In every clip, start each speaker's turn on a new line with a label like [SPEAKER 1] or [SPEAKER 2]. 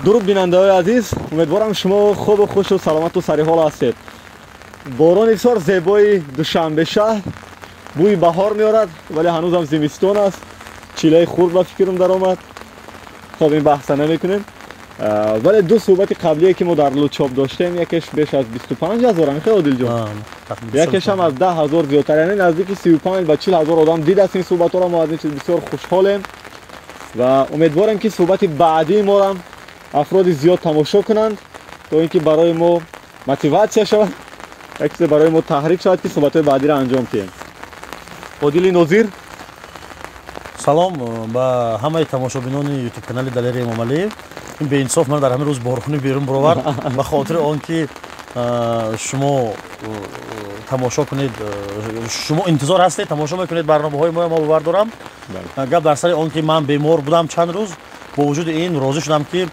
[SPEAKER 1] Дуруд, бинандаҳои азиз, умедворам шумо хубу хушу саломату сариҳол ҳастед. Борони бисёр зебои Душанбе шаҳр бӯи баҳор меорад, вале ҳанӯзам зимистон аст. Чилаи хурд ба фикрам даромад. Хоб, ин баҳса намекунем, вале ду суҳбати қаблие, ки мо дар Лучоб доштем, якеш беш аз 25 000, ҳамин хел, Одилҷон, якешам аз 10 000 зиёдтар, яъне наздики 35 ба 40 000 одам дидааст ин суҳбатҳоро. Мо аз ин чиз бисёр хушҳолем ва умедворем, ки суҳбати баъдии морам афроди зиёд тамошо кунанд, то ин ки барои мо мотиватсия шавад, як чизе барои мо таҳрик шавад, ки суҳбатҳои баъдиро анҷом диҳем. Одили Нозир.
[SPEAKER 2] Салом ба ҳамаи тамошобинони Ютуб канали Далери Эмомалиев. Ин беинсоф ман дар ҳамин рӯз боронӣ берун бировард ба хотири он ки шумо тамошо кунед. Шумо интизор ҳастед, тамошо мекунед барномаҳои мо. Мо бовар дорам. Гап дар сари он ки ман бемор будам чанд рӯз, бо вуҷуди ин розӣ шудам, ки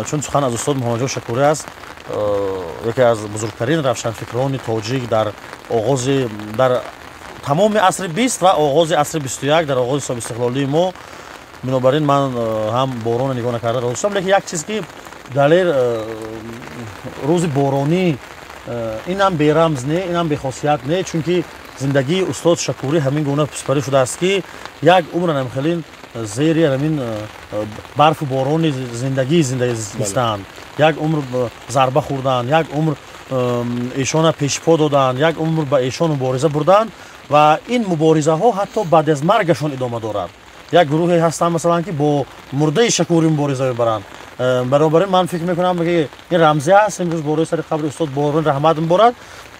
[SPEAKER 2] чун сухан аз устод Муҳаммадҷон Шакурӣ аст, яке аз бузургтарин равшанфикрони тоҷик дар оғози, дар тамоми асри 20 ва оғози асри 21, дар оғози соҳибистиқлолии мо. Бинобар ин ман ҳам боронро нигоҳ накарда розӣ шудам. Лекин як чиз, ки Далер, рӯзи боронӣ, инам берамз не, инам бехосият не, чунки зиндагии устод Шакурӣ ҳамин гуна сипарӣ шудааст, ки як умр ҳамхелин зери ҳамин барфу борони зиндагӣ зистанд, як умр зарба хӯрданд, як умр эшона пешпо доданд, як умр ба эшон мубориза бурданд ва ин муборизаҳо ҳатто баъд аз маргашон идома дорад. Як гурӯҳе ҳастанд, масалан, ки бо мурдаи Шакурӣ мубориза мебаранд. Баробар ин ман фикр мекунам, ки ин рамзӣ аст. Имрӯз борои сари қабри устод борони раҳмат меборад.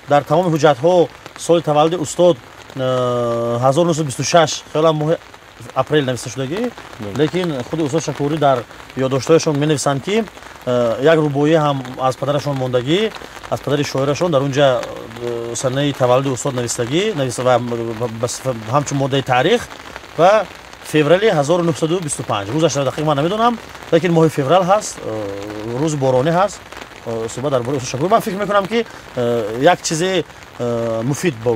[SPEAKER 2] Дар тамоми ҳуҷҷатҳо соли таваллуди устод 1926, хелам моҳи апрел нависта шудагӣ, лекин худи устод Шакурӣ дар ёддоштҳояшон менависанд, ки як рубоӣ ҳам аз падарашон мондагӣ, аз падари шоирашон, дар унҷа санаи таваллуди устод навистагӣ ва ҳамчун моддаи таърих ва феврали 1925, рӯзаш дақиқ ман намедонам, лекин моҳи феврал ҳаст, рӯзи боронӣ ҳаст. Суҳбат дар бораи устод Шакурӣ, ман фикр мекунам, ки як чизи муфид ба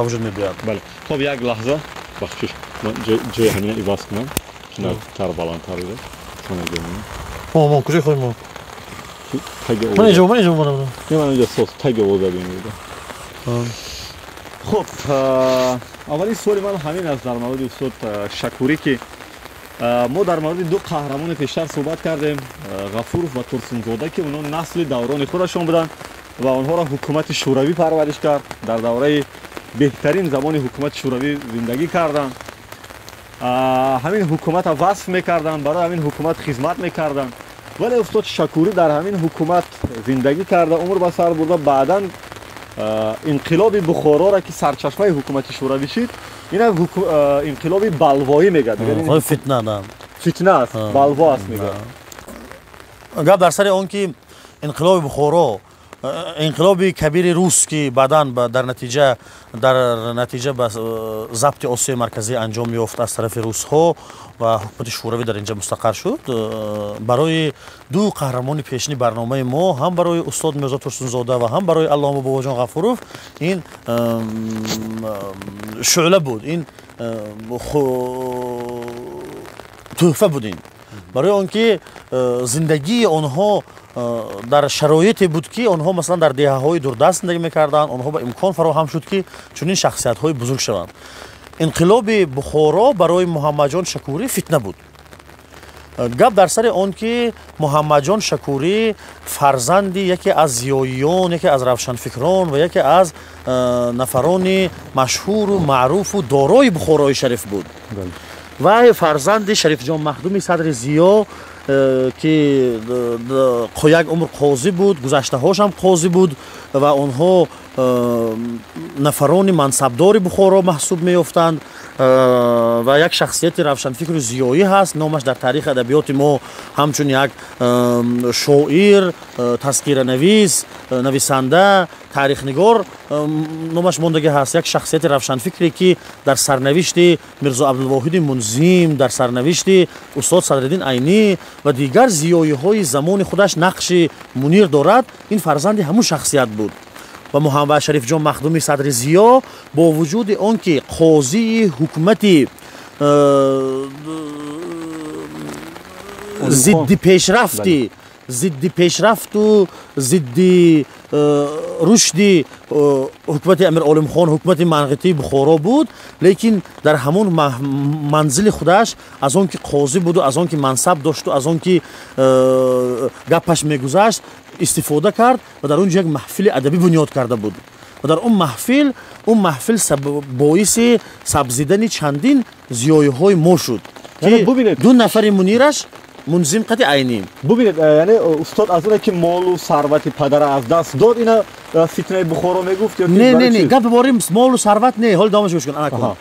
[SPEAKER 2] вуҷуд мебиёяд.
[SPEAKER 1] Бале, хоб, як лаҳза бахшиш, ман ҷои ҳамина иваз кунам, ки наздиктар, баландтар.
[SPEAKER 2] Мо куҷои хоҳем? Мо ман инҷо, ман инҷо.
[SPEAKER 1] Ман инҷо сос таги овоза. Хуб, аввалин суоли ман ҳамин аст дар мавриди устод Шакурӣ, ки мо дар мавриди ду қаҳрамони пештар суҳбат кардем, Ғафуров ва Турсунзода, ки онҳо насли даврони худашон буданд ва онҳоро ҳукумати Шӯравӣ парвариш кард, дар давраи беҳтарин замони ҳукумати Шӯравӣ зиндагӣ карданд, ҳамин ҳукумата васф мекарданд, барои ҳамин ҳукумат хизмат мекарданд. Вале устод Шакурӣ дар ҳамин ҳукумат зиндагӣ карда, умр ба сар бурда, баъдан инқилоби Бухороро, ки сарчашмаи ҳукумати Шӯравӣ шид, ина инқилоби балвоӣ мегӯяд.
[SPEAKER 2] Фитна.
[SPEAKER 1] Фитна аст, балво аст, мегӯяд.
[SPEAKER 2] Гап дар сари он ки инқилоби Бухоро, инқилоби кабири рус, ки баъдан дар натиҷа ба забти Осиёи Марказӣ анҷом ёфт аз тарафи русҳо ва ҳукумати Шӯравӣ дар инҷа мустақар шуд, барои ду қаҳрамони пешини барномаи мо, ҳам барои устод Мирзо Турсунзода ва ҳам барои аллома Бобоҷон Ғафуров, ин шӯъла буд, ин тӯҳфа буд. Ин барои он ки зиндагии онҳо дар шароите буд, ки онҳо, масалан, дар деҳаҳои дурдаст зиндагӣ мекарданд, онҳо ба имкон фароҳам шуд, ки чунин шахсиятҳои бузург шаванд. Инқилоби Бухоро барои Муҳаммадҷон Шакурӣ фитна буд. Гап дар сари он ки Муҳаммадҷон Шакурӣ фарзанди яке аз зиёиён, яке аз равшанфикрон ва яке аз нафарони машҳуру маъруфу дорои Бухорои шариф буд ва фарзанди Шарифҷон Махдуми садри зиё, ки як умр қозӣ буд, гузаштаҳошам қозӣ буд ва онҳо нафарони мансабдори Бухоро маҳсуб меёфтанд ва як шахсияти равшанфикру зиёӣ ҳаст. Номаш дар таърихи адабиёти мо ҳамчун як шоир, тазкиранавис, нависанда, таърихнигор номаш мондагӣ ҳаст. Як шахсияти равшанфикре, ки дар сарнавишти Мирзо Абдулвоҳиди Мунзим, дар сарнавишти устод Садриддин Айнӣ ва дигар зиёиҳои замони худаш нақши мунир дорад. Ин фарзанди ҳамун шахсият буд ва Муҳаммад Шарифҷон Махдуми садри зиё, бо вуҷуди он ки қозии ҳукумати зидди пешрафти зидди пешрафту зидди рушди ҳукумати Амир Олимхон, ҳукумати манғитии Бухоро буд, лекин дар ҳамон манзили худаш, аз он ки қозӣ буду, аз он ки мансаб дошту, аз он ки гапаш мегузашт, истифода кард ва дар он ҷо як маҳфили адабӣ бунёд карда буд. Ва дар он маҳфил, он маҳфил боиси сабзидани чандин зиёиҳои мо шуд, ки ду нафари мунираш Мунзим қати Айнӣ.
[SPEAKER 1] Бубинед, яъне устод аз оне ки молу сарвати падара аз даст дод, ина фитнаи Бухоро мегуфт ё?
[SPEAKER 2] Не, не, не, гап бори молу сарват не. Ҳол давомаш гӯш кун. Ана кун,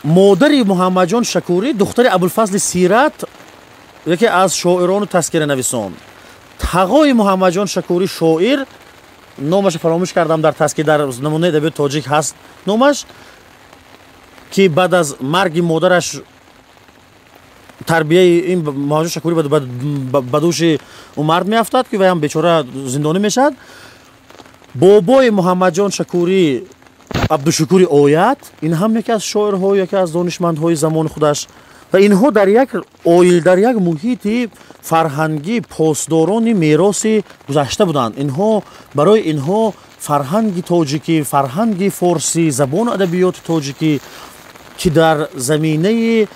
[SPEAKER 2] модари Муҳаммадҷон Шакурӣ, духтари Абулфазли Сират, яке аз шоирону тазкиранависон. Тағои Муҳаммадҷон Шакурӣ шоир, номашро фаромӯш кардам, дар тазкир, дар намунаи адабиёти тоҷик ҳаст номаш, ки баъд аз марги модараш тарбияи ин Муҳаммадҷон Шакурӣ ба дӯши ӯ мард меафтад, ки вай ҳам бечора зиндонӣ мешавад. Бобои Муҳаммадҷон Шакурӣ Абдушукури Оят, ин ҳам яке аз шоирҳо, яке аз донишмандҳои замони худаш. Ва инҳо дар як оил, дар як муҳити фарҳангӣ посдорони мероси гузашта буданд. Инҳо, барои инҳо фарҳанги тоҷикӣ, фарҳанги форсӣ, забону адабиёти тоҷикӣ, ки дар заминаи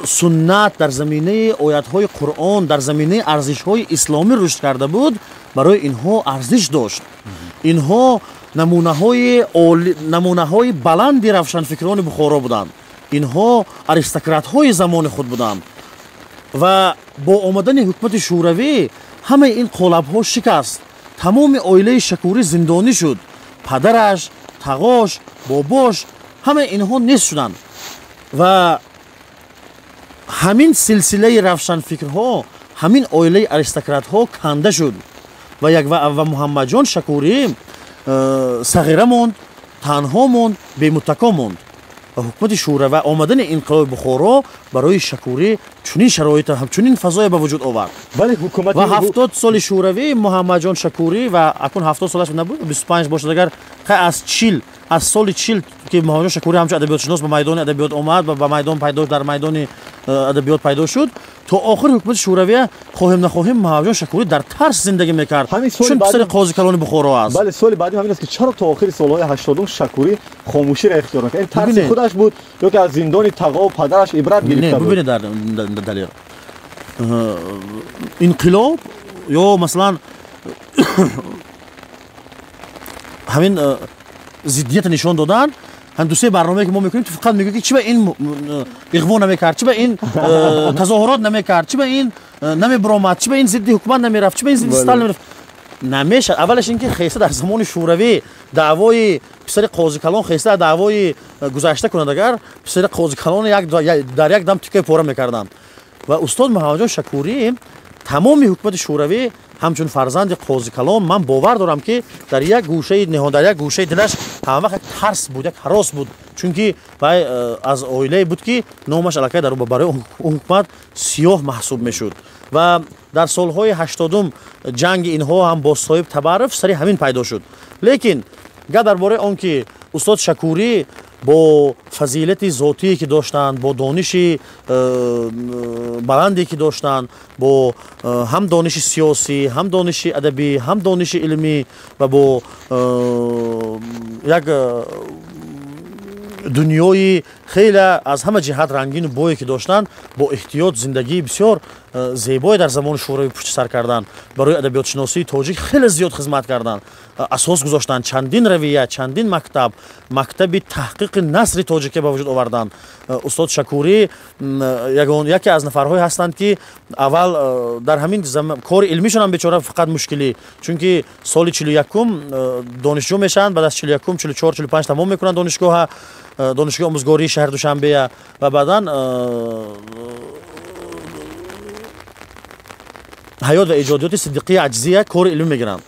[SPEAKER 2] суннат, дар заминаи оятҳои Қуръон, дар заминаи арзишҳои исломӣ рушд карда буд, барои инҳо арзиш дошт. Инҳо намунаҳои баланди равшанфикрони Бухоро буданд, инҳо аристократҳои замони худ буданд. Ва бо омадани ҳукумати шӯравӣ ҳамаи ин қолабҳо шикаст. Тамоми оилаи Шакурӣ зиндонӣ шуд. Падараш, тағош, бобош, ҳамаи инҳо нест шуданд. Ва ҳамин силсилаи равшанфикрҳо, ҳамин оилаи аристократҳо канда шуд. Ва Муҳаммадҷон Шакурӣ сағира монд, танҳо монд, бемуттако монд. Ва ҳукумати шӯра ва омадани инқилоби Бухоро барои Шакурӣ чунин шароит, чунин фазое ба вуҷуд овард. Ва 70 соли шӯравӣ Муҳаммадҷон Шакурӣ, ва акун 70 солаш набуд, 25 бошад агар, хай аз 40, аз соли 40 ки Муҳаммадҷон Шакурӣ ҳамчун адабиётшинос ба майдони адабиёт омад ва ба майдон пайдо, дар майдони адабиёт пайдо шуд, то охири ҳукумати шӯравия, хоҳем нахоҳем, Муҳаммадҷон Шакурӣ дар тарс зиндагӣ мекард, чун писари қози калони Бухоро аст.
[SPEAKER 1] Бале, суоли баъдӣ ҳамин аст, ки чаро то охири солҳои 80-ум Шакурӣ хомӯширо ихтиёр накард? Ин тарси худаш буд ё ки аз зиндони тағову падараш ибрат гирифта буд?
[SPEAKER 2] Бубинед, далел инқилоб ё масалан ҳамин зиддията нишон додан, ҳам дусе барномае ки мо мекунем, ту фақат мегӯӣ, ки чи ба ин иғво намекард, чи ба ин тазоҳурот намекард, чи ба ин намебиромад, чи ба ин зидди ҳукумат намерафт, чи ба ин зидди Сталин намерафт. Намешад. Аввалаш ин ки хеста дар замони шӯравӣ даъвои писари қозикалон хеста даъвои гузашта кунад, агар писари қозикалон дар як дам тикаи пора мекарданд. Ва устод Муҳаммадҷон Шакурӣ тамоми ҳукумати шӯравӣ ҳамчун фарзанди қозикалон, ман бовар дорам, ки дар як гӯшаи ниҳон, дар як гӯшаи дилаш ҳамавақт як тарс буд, як ҳарос буд, чунки вай аз оилае буд, ки номаш аллакай барои ҳукумат сиёҳ маҳсуб мешуд. Ва дар солҳои 80-ум ҷанги инҳо ҳам бо Соҳиб Табаров сари ҳамин пайдо шуд. Лекин гап дар бораи он ки устод Шакурӣ бо фазилати зотие ки доштанд, бо дониши баланде ки доштанд, бо ҳам дониши сиёсӣ, ҳам дониши адабӣ, ҳам дониши илмӣ ва бо як дунёи хеле аз ҳама ҷиҳат рангину бое ки доштанд, бо эҳтиёт зиндагии бисёр зебое дар замони шӯравӣ пушти сар карданд, барои адабиётшиносии тоҷик хеле зиёд хизмат карданд, асос гузоштанд, чандин равия, чандин мактаб, мактаби таҳқиқи насри тоҷикӣ ба вуҷуд оварданд. Устод Шакурӣ яке аз нафарҳое ҳастанд, ки аввал дар ҳамин кори илмишон ҳам бечора фақат мушкилӣ, чунки соли 41-ум донишҷӯ мешаванд, баъд аз 41-ум, 44, 45 тамом мекунанд донишгоҳа, донишгоҳи омӯзгории шаҳри Душанбея, ва баъдан ҳаёт ва эҷодиёти Сиддиқии Аҷзия кори илмӣ мегиранд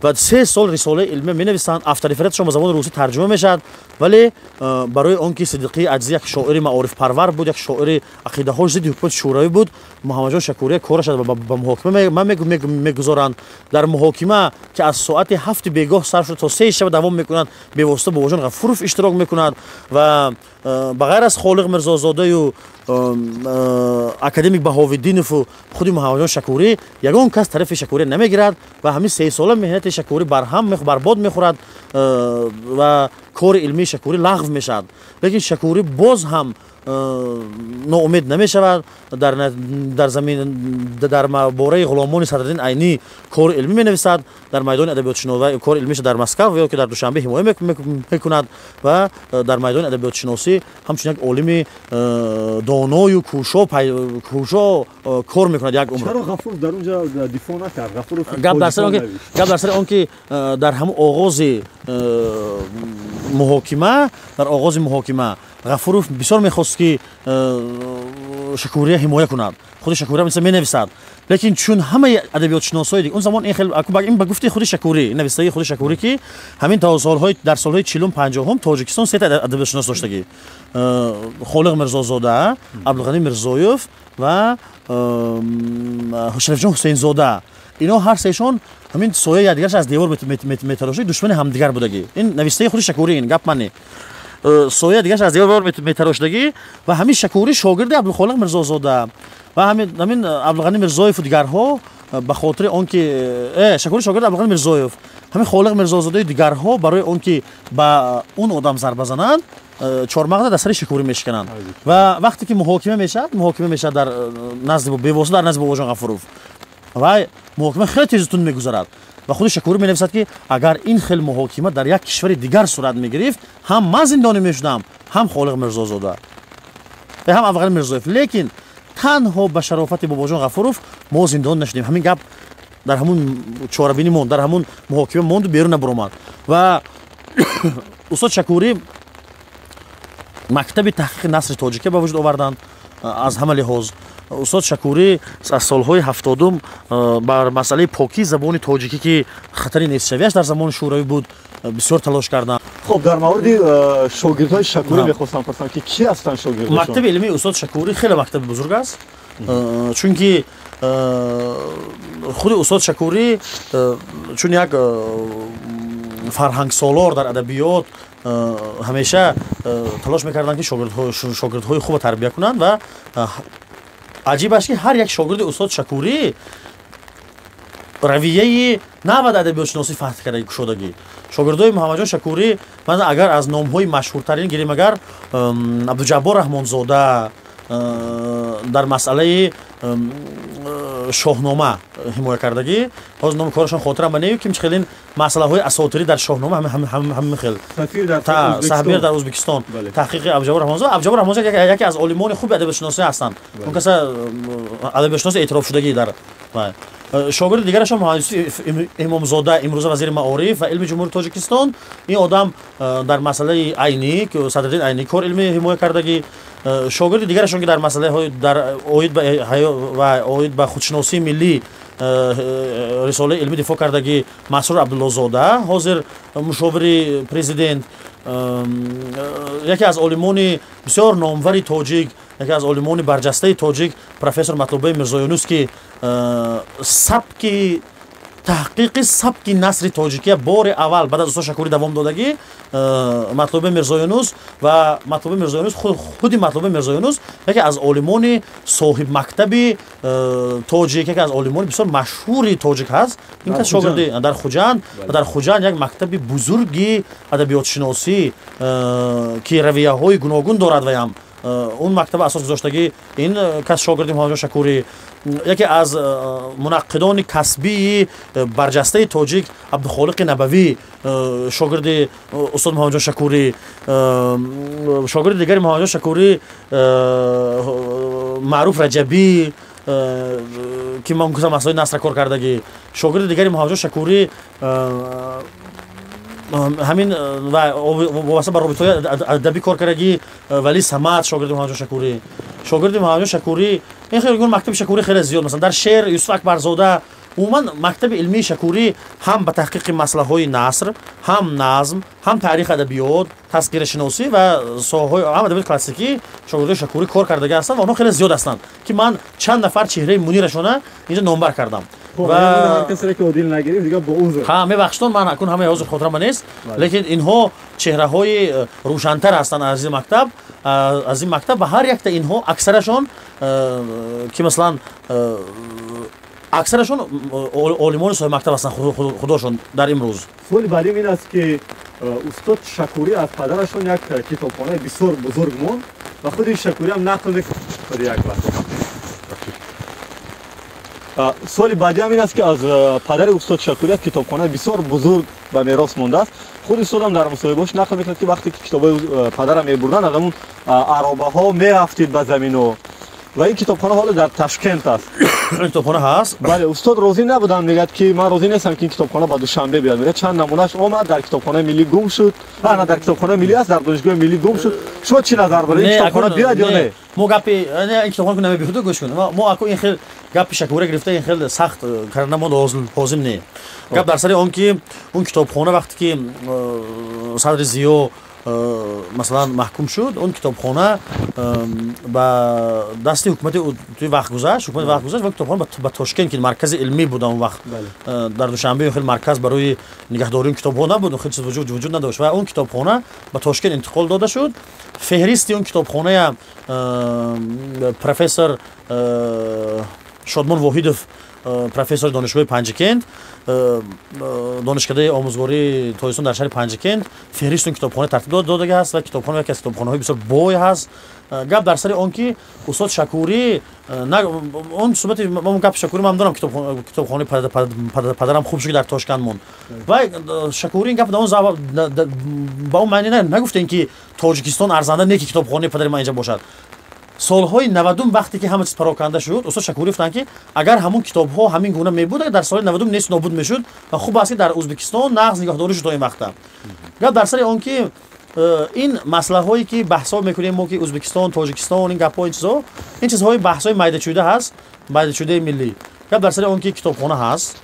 [SPEAKER 2] ва 3 сол рисолаи илмӣ менависанд. Авторефератшон ба забони русӣ тарҷума мешавад, вале барои он ки Сиддиқии Аҷзӣ як шоири маорифпарвар буд, як шоири ақидаҳош зидди ҳукумати шӯравӣ буд, Муҳаммадҷон Шакурия кораш ба муҳокима мегузоранд. Дар муҳокима, ки аз соати 7-и бегоҳ сар шуда то 3-и шаб давом мекунад, бевосита Бобоҷон Ғафуров иштирок мекунад ва Ба ғайр аз Холиқ Мирзозодаю академик Баҳовиддинову худи Муҳаммадҷон Шакурӣ, ягон кас тарафи Шакурӣ намегирад ва ҳамин 3 сола меҳнати Шакурӣ барҳам, барбод мехӯрад ва кори илмии Шакурӣ лағв мешавад. Лекин Шакурӣ боз ҳам ноумед намешавад. Дар замин, дар бораи ғуломони Садриддин Айнӣ кори илмӣ менависад. Дар майдони адабиётшиносӣ кори илмиша дар Москав ё ки дар Душанбе ҳимоя мекунад ва дар майдони адабиётшиносӣ ҳамчун як олими доною кӯшо кор мекунад як умр.
[SPEAKER 1] Чаро Ғафуров дар онҷа дифоъ накард? Ғафуров
[SPEAKER 2] Гап дар сари он ки дар ҳамон оғози муҳокима, дар оғози муҳокима Ғафуров бисёр мехост, ки Шакурия ҳимоя кунад. Худи Шакурия мисл менависад, лекин чун ҳамаи адабиётшиносҳои он замон ин хел, ин ба гуфти худи Шакурӣ, навистаи худи Шакурӣ, ки ҳамин то солҳои, дар солҳои 40-ум, 50-ум Тоҷикистон сета адабиётшинос доштагӣ: Холиқ Мирзозода, Абдулғанӣ Мирзоев ва Шарифҷон Ҳусейнзода. Ино ҳар сеашон ҳамин сояи якдигараш аз девор метарошид, душмани ҳамдигар будагӣ. Ин навистаи худи Шакурӣ, ин гап ман не. Соя дигараш аз девор метарошидагӣ. Ва ҳамин Шакурӣ шогирди Абдулхолиқ Мирзозода ва ҳамин Абдулғанӣ Мирзоеву дигарҳо, ба хотири он ки Шакурӣ шогирди Абдулғанӣ Мирзоев, ҳамин Холиқ Мирзозодаи дигарҳо барои он ки ба он одам зарба зананд, чормағза дар сари Шакурӣ мешикананд. Ва вақте ки муҳокима мешавад, муҳокима мешавад дар назди, бевосита дар назди Бобоҷон Ғафуров, ва муҳокима хеле тезу тунд мегузарад. Ва худи Шакурӣ менависад, ки агар ин хел муҳокима дар як кишвари дигар сурат мегирифт, ҳам ман зиндонӣ мешудам, ҳам Холиқ Мирзозода, ҳам Абдулғанӣ Мирзоев, лекин танҳо ба шарофати Бобоҷон Ғафуров мо зиндон нашудем. Ҳамин гап дар ҳамун чорабинӣ монд, дар ҳамун муҳокима монду берун набаромад. Ва устод Шакурӣ мактаби таҳқиқи насри тоҷикӣ ба вуҷуд оварданд. Аз ҳама лиҳоз устод Шакурӣ аз солҳои 70-ум бар масъалаи покии забони тоҷикӣ, ки хатари нестшавиаш дар замони Шӯравӣ буд, бисёр талош карданд.
[SPEAKER 1] Хуб, дар мавриди шогирдҳои Шакурӣ мехостам пурсам, ки кӣ ҳастанд шогирдҳошон?
[SPEAKER 2] Мактаби илмии устод Шакурӣ хеле мактаби бузург аст, чунки худи устод Шакурӣ чун як фарҳангсолор дар адабиёт ҳамеша талош мекарданд, ки шогирдҳои хубро тарбия кунанд. Ва аҷибаш, ки ҳар як шогирди устод Шакурӣ равияи нав дар адабиётшиносӣ фатҳ карда, кушодагӣ. Шогирдои Муҳаммадҷон Шакурӣ, масалан, агар аз номҳои машҳуртарин гирем, агар Абдуҷаббор Раҳмонзода дар масъалаи Шоҳнома ҳимоя кардагӣ, ҳозир номи корашон хотирам ба не, ки хелин масъалаҳои асотирӣ дар Шоҳнома, ҳамин хел сафир дар Ӯзбекистон, таҳқиқи Абдуҷаббор Раҳмонзода. Абдуҷаббор Раҳмонзода яке аз олимони хуби адабиётшиносӣ ҳастанд, он каса адабиётшиноси эътирофшудагӣ дар. Шогирди дигарашон Муҳаммад Юсуф Имомзода, имрӯза вазири маориф ва илми Ҷумҳурии Тоҷикистон. Ин одам дар масъалаи Айнӣ, Садриддин Айнӣ кор илмӣ ҳимоя кардагӣ. Шогирди дигарашон, ки дар масъалаҳои дар оид ба ва оид ба худшиносии миллӣ рисолаи илмӣ дифоъ кардагӣ, Масрур Абдуллозода, ҳозир мушовири президент. Яке аз олимони бисёр номвари тоҷик, яке аз олимони барҷастаи тоҷик, профессор Матлубаи Мирзоюнус, ки сабки таҳқиқи сабки насри тоҷикия бори аввал баъд аз устод Шакурӣ давом додагӣ, Матлубаи Мирзоюнус. Ва Матлубаи Мирзоюнус, худи Матлубаи Мирзоюнус яке аз олимони соҳибмактаби тоҷик, яке аз олимони бисёр машҳури тоҷик ҳаст. Ин кас шогирди дар Хуҷанд ва дар Хуҷанд як мактаби бузурги адабиётшиносӣ, ки равияҳои гуногун дорад, ваям он мактаба асос гузоштагӣ, ин кас шогирди Муҳаммадҷон Шакурӣ. Яке аз мунаққидони касбии барҷастаи тоҷик, Абдухолиқи Набавӣ, шогирди устод Муҳаммадҷон Шакурӣ. Шогирди дигари Муҳаммадҷон Шакурӣ, Маъруф Раҷабӣ, ки ман гуфтам, масъалаи насра кор кардагӣ. Шогирди дигари Муҳаммадҷон Шакурӣ, ҳамин вобаста ба робитаҳои адабӣ кор кардагӣ, Вали Самад, шогирди Муҳаммадҷон Шакурӣ. Шогирди Муҳаммадҷон Шакурӣ ин хеле, мактаби Шакурӣ хеле зиёд. Масалан, дар шеър Юсуф Акбарзода. Умуман, мактаби илмии Шакурӣ ҳам ба таҳқиқи масъалаҳои наср, ҳам назм, ҳам таърихи адабиёт, тазкирашиносӣ ва соҳаҳои ҳам адабиёти классикӣ шогирдои Шакурӣ кор кардагӣ ҳастанд ва онҳо хеле зиёд ҳастанд, ки ман чанд нафар чеҳраи мунирашона инҷо номбар кардам.
[SPEAKER 1] Ва касре ки одил нагирифт дига бо узр.
[SPEAKER 2] Ҳа, мебахшитон, ман акун ҳамаи ҳозир хотирама нест, лекин инҳо чеҳраҳои рӯшантар ҳастанд аз ин мактаб, аз ин мактаб ва ҳар якта инҳо аксарашон ки масалан аксарашон олимони соҳиби мактаб ҳастанд худошон дар имрӯз.
[SPEAKER 1] Суоли баъдим ин аст ки устод Шакурӣ аз падарашон як китобхонаи бисёр бузург монд ва худи Шакурӣ ҳам нақл мекунад як вақт. Суоли баъдиам ин аст ки аз падари устод Шакурӣ як китобхонаи бисёр бузург ба мерос мондааст. Худи устодам дар мусоҳибааш нақл мекунад ки вақте ки китобҳои падарам мебурданд, аз ҳамун аробаҳо меафтид ба замину ва ин китобхона ҳоло дар Ташкент аст.
[SPEAKER 2] Ин китобхона ҳаст?
[SPEAKER 1] Бале, устод розӣ набуданд, мегӯяд ки ман розӣ нестам ки ин китобхона ба Душанбе биёяд. Мегӯяд чанд намунааш омад, дар китобхонаи миллӣ гум шуд. На, дар китобхонаи миллӣ аст, дар донишгоҳи миллӣ гум шуд. Шумо чӣ назар доред? Ин китобхона биёяд ё не?
[SPEAKER 2] Мо гапи ин китобхона намебиёяд, гӯш кун. Мо аку ин хел гапи Шакурӣ гирифта ин хел сахт карда мо лозим не. Гап дар сари он ки он китобхона вақте ки Садри Зиё масалан маҳкум шуд, он китобхона ба дасти ҳукумати вақт гузашт, ҳукумати вақт гузашт ва китобхона ба Тошкент, ки маркази илмӣ буд он вақт, дар Душанбе хеле марказ барои нигаҳдории китобҳо набуд, хеле чиз вуҷуд надошт ва он китобхона ба Тошкент интиқол дода шуд. Феҳристи он китобхоная профессор Шодмон Воҳидов, профессори донишгоҳи Панҷакент, донишкадаи омӯзгории Тоҷикистон дар шаҳри Панҷакент, феҳристи он китобхона тартиб додага аст ва китобхона яке аз китобхонаҳои бисёр бой ҳаст. Гап дар сари он ки устод Шакурӣ он суҳбати гапи Шакурӣ ман дорам, китобхонаи падарам хуб шуд ки дар Тошканд монд. Ва Шакурӣ ин гап ба он маъне нагуфтем ки Тоҷикистон арзанда не ки китобхонаи падари ман инҷа бошад. Солҳои 90 вақте ки ҳама чиз пароканда шуд, устод Шакурӣ гуфтанд ки агар ҳамун китобҳо ҳамин гуна мебуд, дар соли 90 нест нобуд мешуд ва хуб аст ки дар Ӯзбекистон нағз нигаҳдорӣ шуд то ин вақта. Гап дар сари он ки ин масъалаҳое ки баҳсҳо мекунем мо ки Ӯзбекистон, Тоҷикистон, ин гапҳо, ин чизҳо, ин чизҳои баҳсҳои майдачӯда ҳаст, майдачӯдаи миллӣ. Гап дар сари он ки китобхона ҳаст,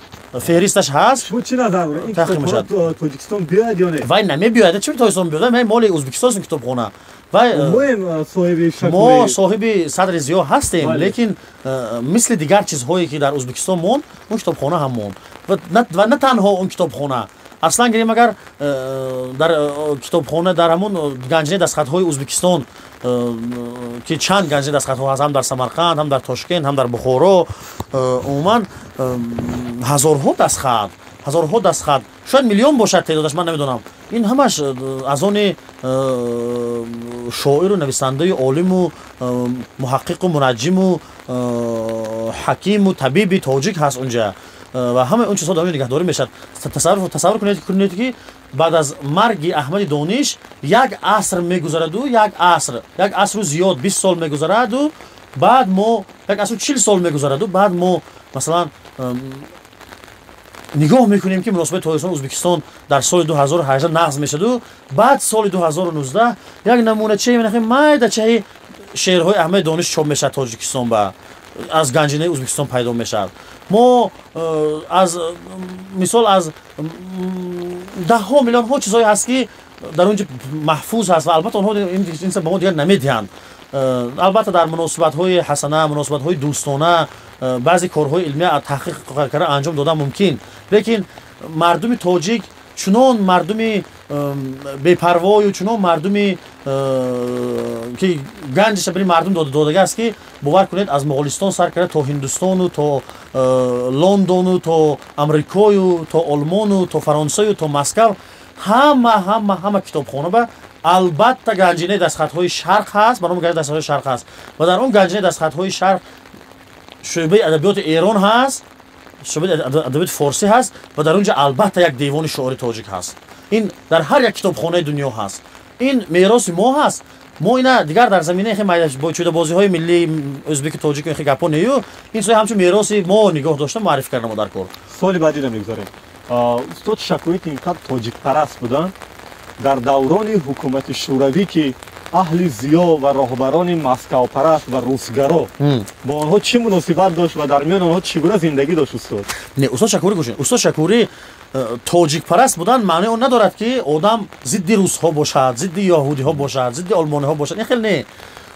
[SPEAKER 2] феҳристаш ҳаст.
[SPEAKER 1] Шумо чӣ назар доред? Ин китобхона Тоҷикистон биёяд ё не?
[SPEAKER 2] Вай намебиёяд. Чӣ Тоҷикистон биёяд? Вай моли Ӯзбекистон аст китобхона. Мо соҳиби Садри Зиё ҳастем, лекин мисли дигар чизҳое ки дар Ӯзбекистон монд, он китобхона ҳам монд. Ва на танҳо он китобхона. Аслан гирем агар дар китобхона дар ҳамон ганҷинаи дастхатҳои Ӯзбекистон ки чанд ганҷинаи дастхатҳо ҳаст, ҳам дар Самарқанд, ҳам дар Тошкент, ҳам дар Бухоро, умуман ҳазорҳо дастхат, ҳазорҳо дастхат, шояд миллион бошад теъдодаш, ман намедонам. Ин ҳамаш аз они шоиру нависандаи олиму муҳаққиқу мунаҷҷиму ҳакиму табиби тоҷик ҳаст унҷа ва ҳамаи он чизҳо дар онҷо нигаҳдорӣ мешавад. Тасаввур кунед ки баъд аз марги Аҳмади Дониш як аср мегузараду, як аср, як асру зиёд 20 сол мегузараду, баъд мо як асру 40 сол мегузараду, баъд мо масалан нигоҳ мекунем ки муносибати Тоҷикистон Ӯзбекистон дар соли 2018 нағз мешаду, баъд соли 2019 як намуначаи майдачаи шеърҳои Аҳмади Дониш чоп мешавад Тоҷикистон ба аз ганҷинаи Ӯзбекистон пайдо мешавад. Мо аз мисол аз даҳҳо миллионҳо чизҳое ҳаст ки дар он ҷо маҳфуз ҳаст ва албатта онҳо ин ба мо дигар намедиҳанд. Албатта дар муносибатҳои ҳасана, муносибатҳои дӯстона баъзе корҳои илмия таҳқиқ карда анҷом додан мумкин, лекин мардуми тоҷик чунон мардуми бепарвою чунон мардуми ки ганҷаша бини мардум додага аст ки бовар кунед аз Моғолистон сар карда то Ҳиндустону то Лондону то Амрикою то Олмону то Фаронсаю то Москав ҳама ҳама ҳама китобхона ба албатта ганҷинаи дастхатҳои шарқ ҳаст, ба номи ганҷинаи дастхатҳои шарқ ҳаст ва дар он ганҷинаи дастхатҳои шарқ шӯъбаи адабиёти Эрон ҳаст, шӯъбаи адабиёти форсӣ ҳаст ва дар он ҷо албатта як девони шуъори тоҷик ҳаст. Ин дар ҳар як китобхонаи дунё ҳаст. Ин мероси мо ҳаст. Мо ина дигар дар заминаи чӯдабозиҳои миллии ӯзбеку тоҷику ин гапҳо нею, ин чизҳои ҳамчун мероси мо нигоҳ дошта муаррифӣ карда мо дар кор.
[SPEAKER 1] Суоли баъдиро мегузорем. Устод Шакурӣ ки инқадр тоҷикпараст буданд, дар даврони ҳукумати шӯравӣ ки аҳли зиё ва роҳбарони москавпараст ва русгаро бо онҳо чӣ муносибат дошт ва дар миёни онҳо чӣ гуна зиндагӣ дошт устод?
[SPEAKER 2] Не, устод Шакурӣ гӯшед, устод Шакурӣ тоҷикпараст будан маънои он надорад ки одам зидди русҳо бошад, зидди яҳудиҳо бошад, зидди олмониҳо бошад. Ин хел не.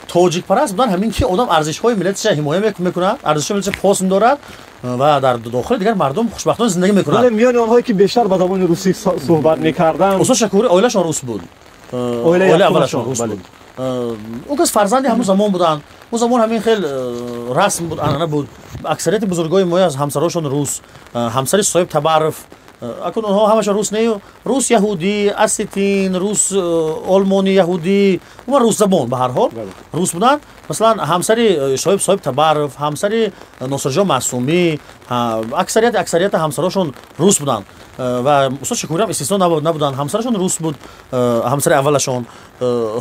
[SPEAKER 2] Тоҷикпараст будан ҳамин ки одам арзишҳои миллатиша ҳимоя мекунад, арзишҳои миллатиша пос медорад Ва дар дохили дигар мардум хушбахтона зиндагӣ мекунанд.
[SPEAKER 1] Вале миёни онҳое ки бештар ба забони русӣ суҳбат мекарданд,
[SPEAKER 2] устод Шакурӣ оилашон рус буд. Оилаи аввалашон рус буд. Он кас фарзанди ҳамон замон буданд. Он замон ҳамин хел расм буд, анъана буд. Аксарияти бузургои мо аз ҳамсарошон рус, ҳамсари Соҳиб Табаров, акун онҳо ҳамашон рус не, рус яҳудӣ, осетин, рус олмони яҳудӣ, умуман русзабон ба ҳар ҳол рус буданд. Масалан, ҳамсари Соҳиб Табаров, ҳамсари Носирҷон Маъсумӣ, аксарияти ҳамсарошон рус буданд. Ва устод Шакурӣ ҳам истисно набуданд, ҳамсарашон рус буд, ҳамсари аввалашон.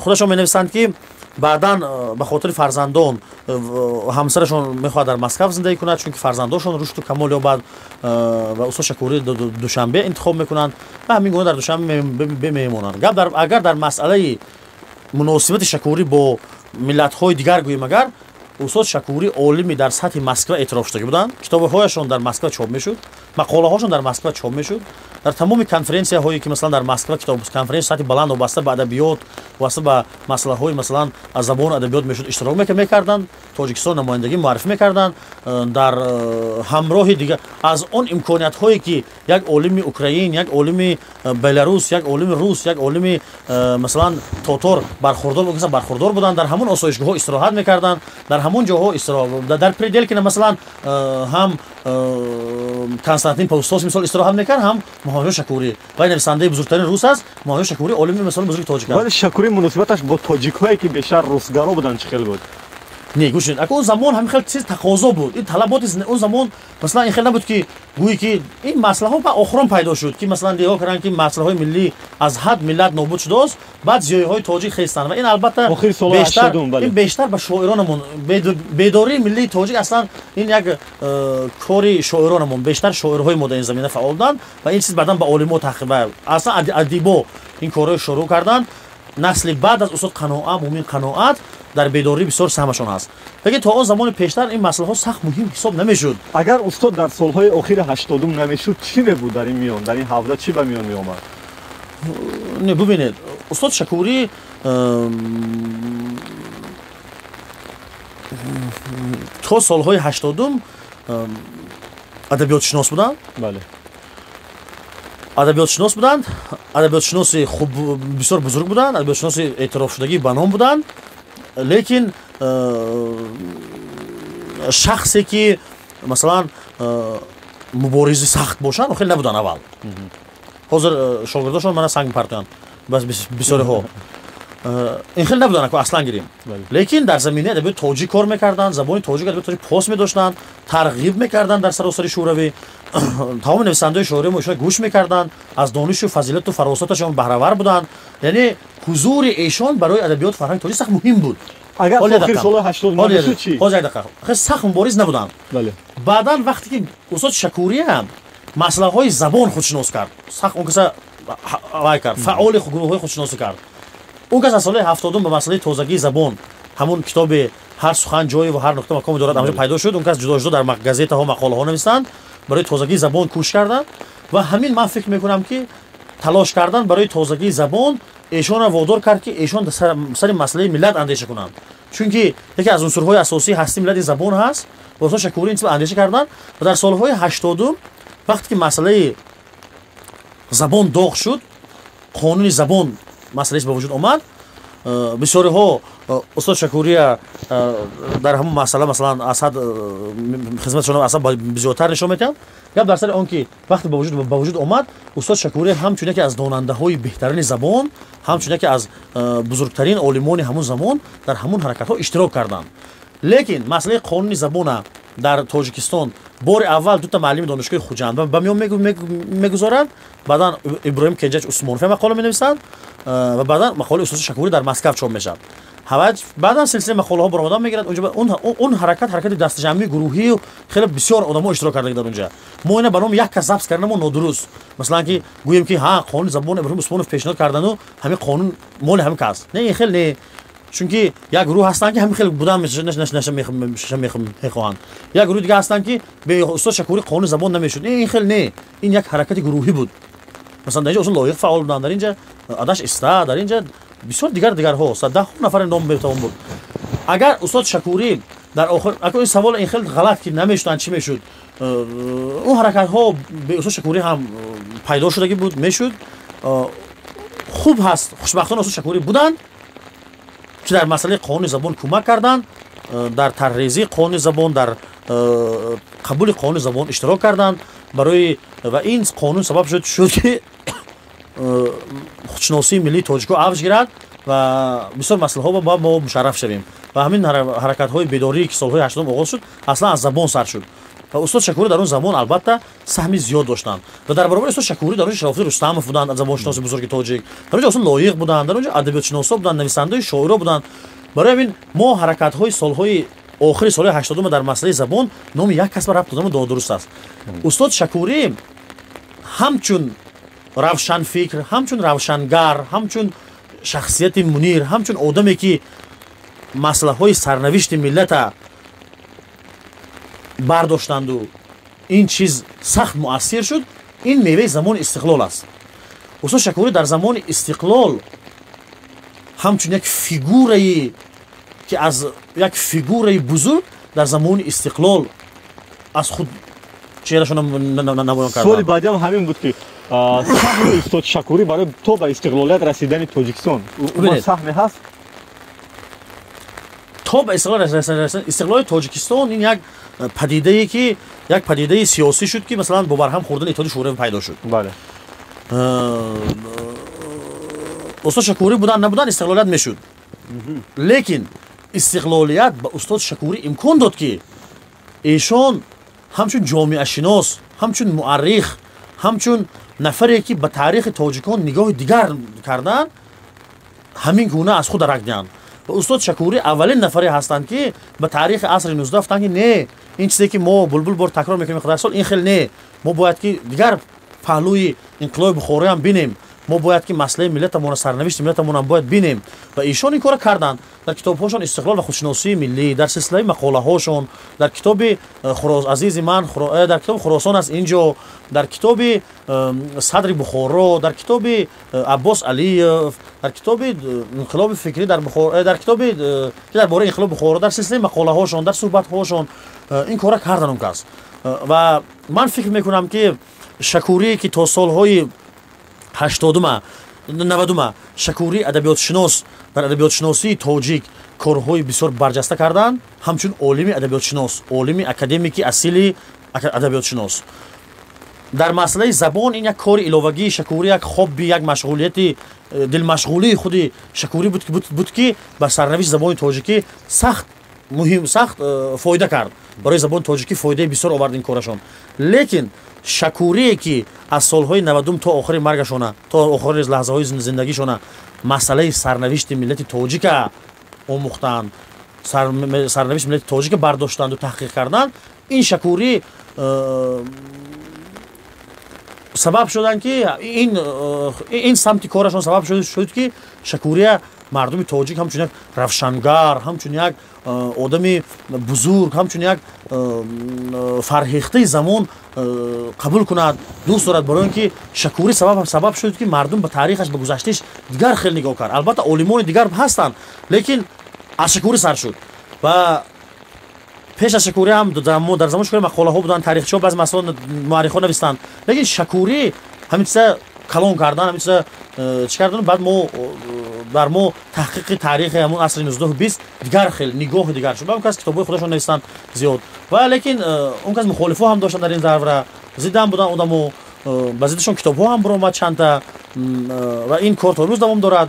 [SPEAKER 2] Худашон менависанд ки баъдан ба хотири фарзандон ҳамсарашон мехоҳад дар Москав зиндагӣ кунад, чунки фарзандошон рушду камол ёбад, ва устод Шакурӣ Душанбе интихоб мекунанд ва ҳамин гуна дар Душанбе мемонанд. Гап агар дар масъалаи муносибати Шакурӣ бо миллатҳои дигар гӯем, агар устод Шакурӣ олими дар сатҳи Москва эътироф шудагӣ буданд, китобҳояшон дар Москва чоп мешуд, мақолаҳошон дар Москва чоп мешуд, дар тамоми конференсияҳое ки масалан дар Москва китоб конференсия сатҳи баланд вобаста ба адабиёт, вобаста ба масъалаҳои масалан аз забону адабиёт мешуд, иштирок мекарданд, Тоҷикистон намояндагӣ муаррифӣ мекарданд. Дар ҳамроҳи дигар аз он имкониятҳое ки як олими украин, як олими беларус, як олими рус, як олими масалан тотор бархурдор буданд, дар ҳамон осоишгоҳҳо истироҳат мекарданд, дар ҳамон ҷоҳо дар Пределкино масалан ҳам Константин Паустовский мисол истироҳат мекард, ҳам Муҳаммадҷон Шакурӣ. Вай нависандаи бузургтарин рус аст, Муҳаммадҷон Шакурӣ олими масалан бузурги тоҷик аст.
[SPEAKER 1] Вале Шакурӣ муносибаташ бо тоҷикҳое ки бештар русгаро буданд чӣ хел буд?
[SPEAKER 2] Не, гӯш кунед, ака он замон ҳамин хел чиз тақозо буд. Ин талаботи он замон масалан ин хел набуд ки гӯӣ ки ин масъалаҳо ба охирон пайдо шуд, ки масалан нигоҳ карданд ки масъалаҳои миллӣ аз ҳад миллат нобуд шудааст, баъд зиёиҳои тоҷик хестанд. Ва ин албатта ин бештар ба шоиронамон, бедории миллии тоҷик аслан ин як кори шоиронамон, бештар шоирҳои мо дар ин замина фаъол буданд ва ин чиз баъдан ба олимо таҳқиқ, аслан адибо ин корҳоро шурӯъ карданд. Насли баъд аз устод Қаноат, Мумин Қаноат дар бедорӣ бисёр саҳмашон ҳаст. Лекин то он замони пештар ин масъалаҳо сахт муҳим ҳисоб намешуд.
[SPEAKER 1] Агар устод дар солҳои охири 80-ум намешуд, чӣ мебуд дар ин миён, дар ин ҳавза чӣ ба миён меомад?
[SPEAKER 2] Не, бубинед, устод Шакурӣ то солҳои 80-ум адабиётшинос буданд.
[SPEAKER 1] Бале.
[SPEAKER 2] Адабиётшинос буданд, адабиётшиноси хуб бисёр бузург буданд, адабиётшиноси эътирофшудагӣ ба ном буданд, лекин шахсе ки масалан муборизи сахт бошанд, хеле набуданд аввал. Ҳозир шогирдошон мана санг мепартоянд, бас бисёриҳо. Ин хеле набуданд, аку аслан гирем. Лекин дар заминаи адабиёти тоҷик кор мекарданд, забони тоҷик, адабиёти тоҷик пос медоштанд, тарғиб мекарданд дар саросари Шӯравӣ. Тамоми нависандаҳои шоирии мо ишона гӯш мекарданд, аз донишу фазилату фаросаташон баҳравар буданд. Яъне ҳузури эшон барои адабиёту фарҳанги тоҷик сахт муҳим буд.
[SPEAKER 1] Агар охири солҳои 80 намешуд чӣ?
[SPEAKER 2] Ҳозир як дақиқа. Хеле сахт мубориз набуданд. Баъдан вақте ки устод Шакурӣ ҳам масъалаҳои забон худшинос кард, сахт он каса вай кард, фаъоли гурӯҳҳои худшиносӣ кард. Он кас аз солҳои 70-ум ба масъалаи тозагии забон, ҳамон китоби ҳар сухан ҷое ва ҳар нуқта макоме дорад, ҳамҷо пайдо шуд. Он кас ҷудо ҷудо дар газетаҳо мақолаҳо нависанд, барои тозагии забон кӯшиш карданд ва ҳамин ман фикр мекунам ки талош кардан барои тозагии забон эшонро водор кард ки эшон сари масъалаи миллат андеша кунанд. Чунки яке аз унсурҳои асосии ҳастии миллат ин забон ҳаст. Устод Шакурӣ ин чиз андеша карданд ва дар солҳои 80-ум вақте ки масъалаи забон доғ шуд, қонуни забон масъалааш ба вуҷуд омад, бисёриҳо устод Шакурия дар ҳамон масъала масалан аз ҳад хизматшонро аз ҳад бисёртар нишон медиҳанд. Гап дар сари он ки вақте ба вуҷуд омад, устод Шакурия ҳамчун яке аз донандаҳои беҳтарини забон, ҳамчун яке аз бузургтарин олимони ҳамон замон дар ҳамон ҳаракатҳо иштирок карданд. Лекин масъалаи қонуни забона дар Тоҷикистон бори аввал дута муаллими донишгоҳи Хуҷанд ба миён мегузоранд, баъдан Иброҳим Кенҷач Усмонов мақола менависанд ва баъдан мақолаи устод Шакурӣ дар Москав чоп мешавад. Баъдан силсилаи мақолаҳо баромадан мегирад. Он ҳаракат ҳаракати дастаҷамъии гурӯҳию хеле бисёр одамо иштирок карда дар онҷа. Мо ина ба номи як кас забт кардамо нодуруст. Масалан ки гӯем ки ҳа қонуни забони Иброҳим Усмонов пешниҳод кардану ҳамин қонун моли ҳамин кас. Не, ин хел не. Чунки як гурӯҳ ҳастанд ки ҳамин хел будан мехоҳанд, як гурӯҳи дига ҳастанд ки бе устод Шакурӣ қонуни забон намешуд. Ин хел не, ин як ҳаракати гурӯҳӣ буд. Масалан дар инҷа устод Лоиқ фаъол буданд, дар инҷа Адаш Иста, дар инҷа бисёр дигар дигарҳо, даҳҳо нафари ном метавон буд. Агар устод Шакурӣ дар охир, ин савол ин хел ғалат ки намешуданд, чӣ мешуд? Он ҳаракатҳо бе устод Шакурӣ ҳам пайдо шудагӣ буд, мешуд. Хуб ҳаст, хушбахтона устод Шакурӣ буданд, ки дар масъалаи қонуни забон кӯмак карданд, дар тарҳрезии қонуни забон, дар қабули қонуни забон иштирок карданд барои ва ин қонун сабаб шуд ки худшиносии миллии тоҷико авҷ гирад ва бисёр масъалаҳо ба мо мушарраф шавем. Ва ҳамин ҳаракатҳои бедорӣ, ки солҳои 80 оғоз шуд, аслан аз забон сар шуд. Ва устод Шакурӣ дар он замон албатта саҳми зиёд доштанд. Ва дар баробари устод Шакурӣ дар он ҷо Шарофуддин Рустамов буданд, забоншиноси бузурги тоҷик, дар он ҷо устод Лоиқ буданд, дар он ҷо адабиётшиносо буданд, нависандаи шоиро буданд. Барои ҳамин мо ҳаракатҳои солҳои охири солҳои 80 дар масъалаи забон номи як кас ба рабт додамо додуруст аст. Устод Шакурӣ ҳамчун равшанфикр, ҳамчун равшангар, ҳамчун шахсияти мунир, ҳамчун одаме ки масъалаҳои сарнавишти миллата бардоштанду ин чиз сахт муассир шуд, ин меваи замони истиқлол аст. Устод Шакурӣ дар замони истиқлол ҳамчун як фигурае ки аз як фигураи бузург дар замони истиқлол аз худ чеҳрашона намоён карданд.
[SPEAKER 1] Суоли баъдиам ҳамин буд, ки саҳми устод Шакурӣ барои то ба истиқлолият расидани Тоҷикистон саҳме ҳаст?
[SPEAKER 2] То ба истиқлоли Тоҷикистон ин як падидае ки як падидаи сиёсӣ шуд, ки масалан бо барҳам хӯрдани Иттиҳоди Шӯравӣ пайдо шуд. Устод Шакурӣ буданд набуданд, истиқлолият мешуд. Лекин истиқлолият ба устод Шакурӣ имкон дод, ки эшон ҳамчун ҷомеашинос, ҳамчун муаррих, ҳамчун нафаре ки ба таърихи тоҷикон нигоҳи дигар карданд, ҳамин гуна аз худ дарак диҳанд. Ва устод Шакурӣ аввалин нафаре ҳастанд, ки ба таърихи асри 19 гуфтанд, ки не, ин чизе ки мо булбул бор такрор мекунем қадар сол, ин хел не, мо бояд ки дигар паҳлӯи инқилоби Бухороям бинем, мо бояд ки масъалаи миллатамона, сарнавишти миллатамонам бояд бинем. Ва эшон ин корро карданд дар китобҳошон «Истиқлол ва худшиносии миллӣ», дар силсилаи мақолаҳошон, дар китоби «Азизи ман», дар китоби «Хуросон аст инҷо», дар китоби «Садри Бухоро», дар китоби Аббос Алиев, дар китоби «Инқилоби фикрӣ дар Бухоро», дар китоби ки дар бораи инқилоби Бухоро, дар силсилаи мақолаҳошон, дар суҳбатҳошон ин корро карданд он кас. Ва ман фикр мекунам, ки Шакурӣ, ки то солҳои 80-ума 90-ума Шакурӣ адабиётшинос дар адабиётшиносии тоҷик корҳои бисёр барҷаста карданд, ҳамчун олими адабиётшинос, олими академики асили адабиётшинос. Дар масъалаи забон ин як кори иловагии Шакурӣ, як хобби, як машғулияти дилмашғулии худи Шакурӣ буд, ки ба сарнавишти забони тоҷикӣ сахт муҳим, сахт фоида кард. Барои забони тоҷикӣ фоидаи бисёр овард ин корашон. Лекин Шакурие ки аз солҳои 90 то охири маргашона, то охири лаҳзаҳои зиндагишона масъалаи сарнавишти миллати тоҷика омӯхтанд, сарнавишти миллати тоҷика бардоштанду таҳқиқ карданд, ин Шакурӣ сабаб шуданд, ки ин самти корашон сабаб шуд, ки Шакурия мардуми тоҷик ҳамчун як равшангар, ҳамчун як одами бузург, ҳамчун як фарҳехтаи замон қабул кунад, дӯст дорад. Барои он ки Шакурӣ сабаб шуд, ки мардум ба таърихаш, ба гузаштааш дигар хел нигоҳ кард. Албатта олимони дигар ҳастанд, лекин аз Шакурӣ сар шуд. Ва пеш аз Шакурӣ ҳам дар замони Шакурӣ мақолаҳо буданд, таърихчиҳо баъзе масъала муаррихҳо навистанд, лекин Шакурӣ ҳамин чиза калон кардан, ҳамин чиза чӣ кардан, баъд мо дар мо таҳқиқи таърихи ҳамун асри 19-20 дигар хел нигоҳи дигар шуд. Он кас китобҳои худашон навистанд зиёд, ва лекин он кас мухолифҳо ҳам доштанд, дар ин давра зиддам буданд одамо, ба зиддашон китобҳо ҳам баромад чандта, ва ин кор то рӯз давом дорад.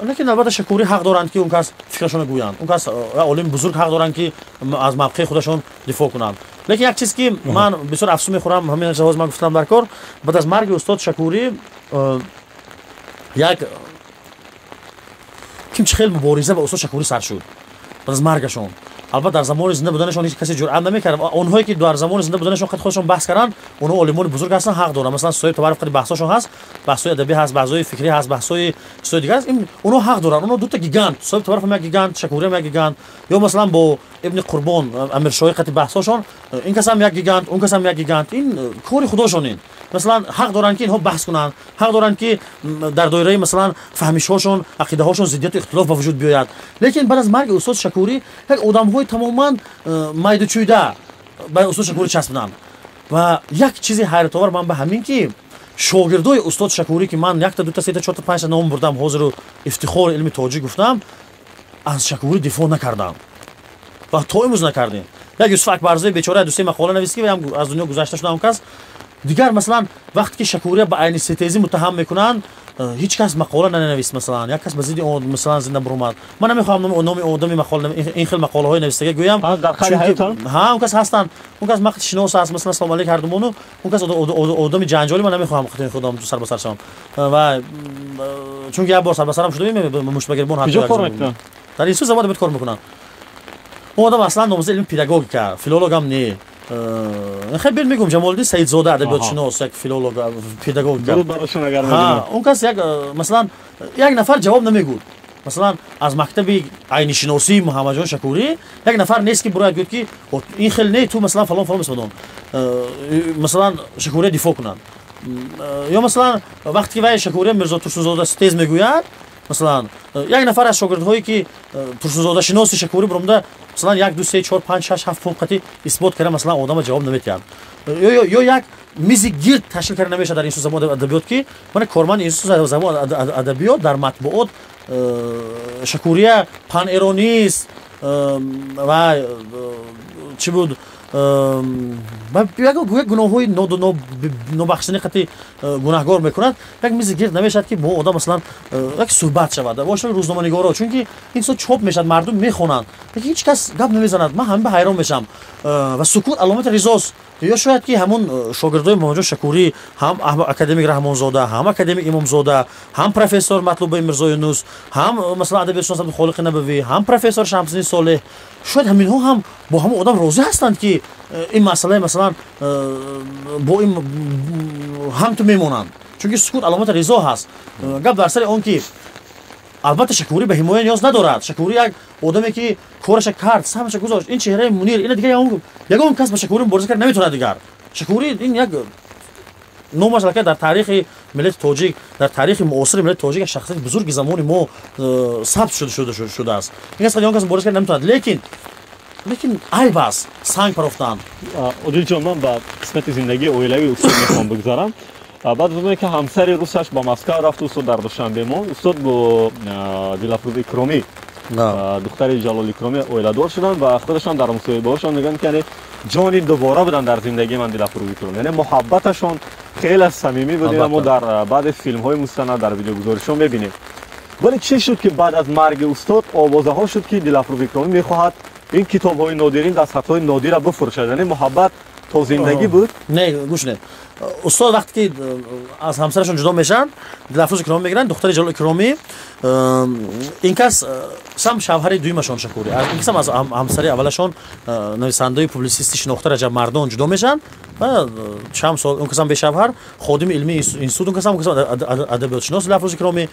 [SPEAKER 2] Лекин албатта Шакурӣ ҳақ доранд, ки он кас фикрашонро гӯянд, он кас олими бузург ҳақ доранд, ки аз мавқеи худашон дифоъ кунанд. Лекин як чиз, ки ман бисёр афсӯс мехӯрам, ҳамин ҳозир ман гуфтам дар кор, баъд аз марги устод Шакурӣ як ким чӣ хел мубориза ба устод Шакурӣ сар шуд баъд аз маргашон. Албатта дар замони зинда буданашон ҳеҷ касе ҷуръат намекард. Онҳое ки дар замони зинда буданашон қад худашон баҳс карданд, онҳо олимони бузург ҳастанд, ҳақ доранд. Масалан, Соҳиб Табаров қади баҳсҳошон ҳаст, баҳсҳои адабӣ ҳаст, баҳсҳои фикрӣ ҳаст, баҳсҳои чизҳои дигар ҳаст. Онҳо ҳақ доранд. Онҳо дута гигант, Соҳиб Табаров ҳам як гигант, Шакурӣ ҳам як гигант. Ё масалан бо Ибни Қурбон Амиршоҳӣ қати баҳсҳошон, ин кас ҳам як гигант, он кас ҳам як гигант. Ин кори худошон. Ин масалан ҳақ доранд, ки инҳо баҳс кунанд, ҳақ доранд, ки дар доираи масалан фаҳмишҳошон, ақидаҳошон зиддияту ихтилоф ба вуҷуд биёяд. Лекин баъд аз марги устод Шакурӣ як одамҳои тамоман майдучӯйда ба устод Шакурӣ часпиданд. Ва як чизи ҳайратовар ман ба ҳамин ки шогирдои устод Шакурӣ, ки ман якта, дута, сета, чорта, панҷта ном бурдам, ҳозиру ифтихори илми тоҷик гуфтам, аз Шакурӣ дифоъ накардам ва то имрӯз накардем. Як Юсуф Акбарзои бечора дусе мақола навист, ки аз дунё гузашта шуда он кас. Дигар, масалан, вақте ки Шакурия ба айниситезӣ муттаҳам мекунанд, ҳеҷ кас мақола нанавист. Масалан, як кас ба зидди он, масалан, зинда буромад. Ман намехоҳам номи одами мақола, ин хел мақолаҳои навистага гӯям. Ҳа, он кас ҳастанд, он кас мақти шинос аст, масалан, салом алейк ҳардумону. Он кас одами ҷанҷолӣ, ман намехоҳам хати худам сар ба сар шавам ва чунки як бор сар ба сарам шуда, муштбагирбон. Дар институт забон адабиёт кор мекунанд. Он одам аслан номзади илми педагогика, филологам не. Хеле бел мегӯм, Ҷамолиддин Саидзода, адабиётшинос, як филолог, педагогика. Он кас як, масалан, як нафар ҷавоб намегӯд. Масалан, аз мактаби айнишиносии Муҳаммадҷон Шакурӣ як нафар нест, ки бурояд, гӯяд, ки ин хел не, ту, масалан, фалон фалон месмадон, масалан, Шакурия дифоъ кунанд. Ё, масалан, вақте ки вай Шакурия Мирзо Турсунзода тез мегӯяд, масалан, як нафар аз шогирдҳое ки турсунзодашиноси Шакурӣ буромда, масалан, як, ду, се, чор, панҷ, шаш, ҳафт пункт қати исбот карда, масалан, одама ҷавоб наметиҳад. Ё як мизи гирд ташкил карда намешавад дар институт забон адабиёт, ки мана корманди институт забон адабиёт дар матбуот Шакурия панэронист ва чӣ буд, як гуноҳҳои нобахшани қати гунаҳгор мекунад. Як мизи гирд намешавад, ки бо одам, масалан, як суҳбат шавад бошад рӯзноманигоро, чунки ин чизо чоп мешавад, мардум мехонанд, лекин ҳеҷ кас гап намезанад. Ман ҳамин ба ҳайрон мешавам. Ва сукут аломати ризост. Ё шояд ки ҳамун шогирдои Муҳаммадҷон Шакурӣ, ҳам академик Раҳмонзода, ҳам академик Имомзода, ҳам профессор Матлубаи Мирзоюнус, ҳам, масалан, адабиётшинос Абдухолиқи Набавӣ, ҳам профессор Шамсиддин Солеҳ, шояд ҳаминҳо ҳам бо ҳамон одам розӣ ҳастанд, ки ин масъалаи, масалан, бо ин ҳам ту мемонанд, чунки сукут аломати ризо ҳаст. Гап дар сари он ки албатта Шакурӣ ба ҳимоя ниёз надорад. Шакурӣ як одаме ки кораша кард, саҳмаша гузошт, ин чеҳраи мунир, ина дигар ягон кас ба Шакурӣ мубориза кард наметавонад. Дигар Шакурӣ ин як номаш аллакай дар таърихи миллати тоҷик, дар таърихи муосири миллати тоҷик як шахсияти бузурги замони мо сабт шудааст. Ин кас ягон кас мубориза кард наметавонад, лекин айб аст санг парофтан.
[SPEAKER 1] Одилҷон, ман ба қисмати зиндагии оилавии устод мехоҳам бигзарам. Баъд аз оне ки ҳамсари русаш ба Москав рафт, устод дар Душанбе монд. Устод бо Дилафрӯз Икромӣ, духтари Ҷалол Икромӣ, оиладор шуданд ва худашон дар мусоҳибаҳошон мегӯянд, ки яъне ҷони дубора буданд дар зиндагии ман Дилафрӯз Икромӣ, яъне муҳаббаташон хеле самимӣ буд. Ина мо дар баъди филмҳои мустанад, дар видеогузоришҳо мебинем. Вале чӣ шуд, ки баъд аз марги устод овозаҳо шуд, ки Дилафрӯз Икромӣ мехоҳад ин китобҳои нодирин, дастхатҳои нодирра бифурӯшад? Яъне муҳаббат то зиндагӣ буд?
[SPEAKER 2] Не, гӯш кунед. Устод вақте ки аз ҳамсарашон ҷудо мешаванд, Дилафрӯз Икромӣ мегиранд, духтари Ҷалол Икромӣ. Ин кас сам шавҳари дуюмашон Шакурӣ, ин касам аз ҳамсари аввалашон, нависандаи публисисти шинохта Раҷаб Мардон ҷудо мешаванд ва чанд сол он касам бешавҳар, ходими илмии институт, он касам адабиётшинос Дилафрӯз Икромӣ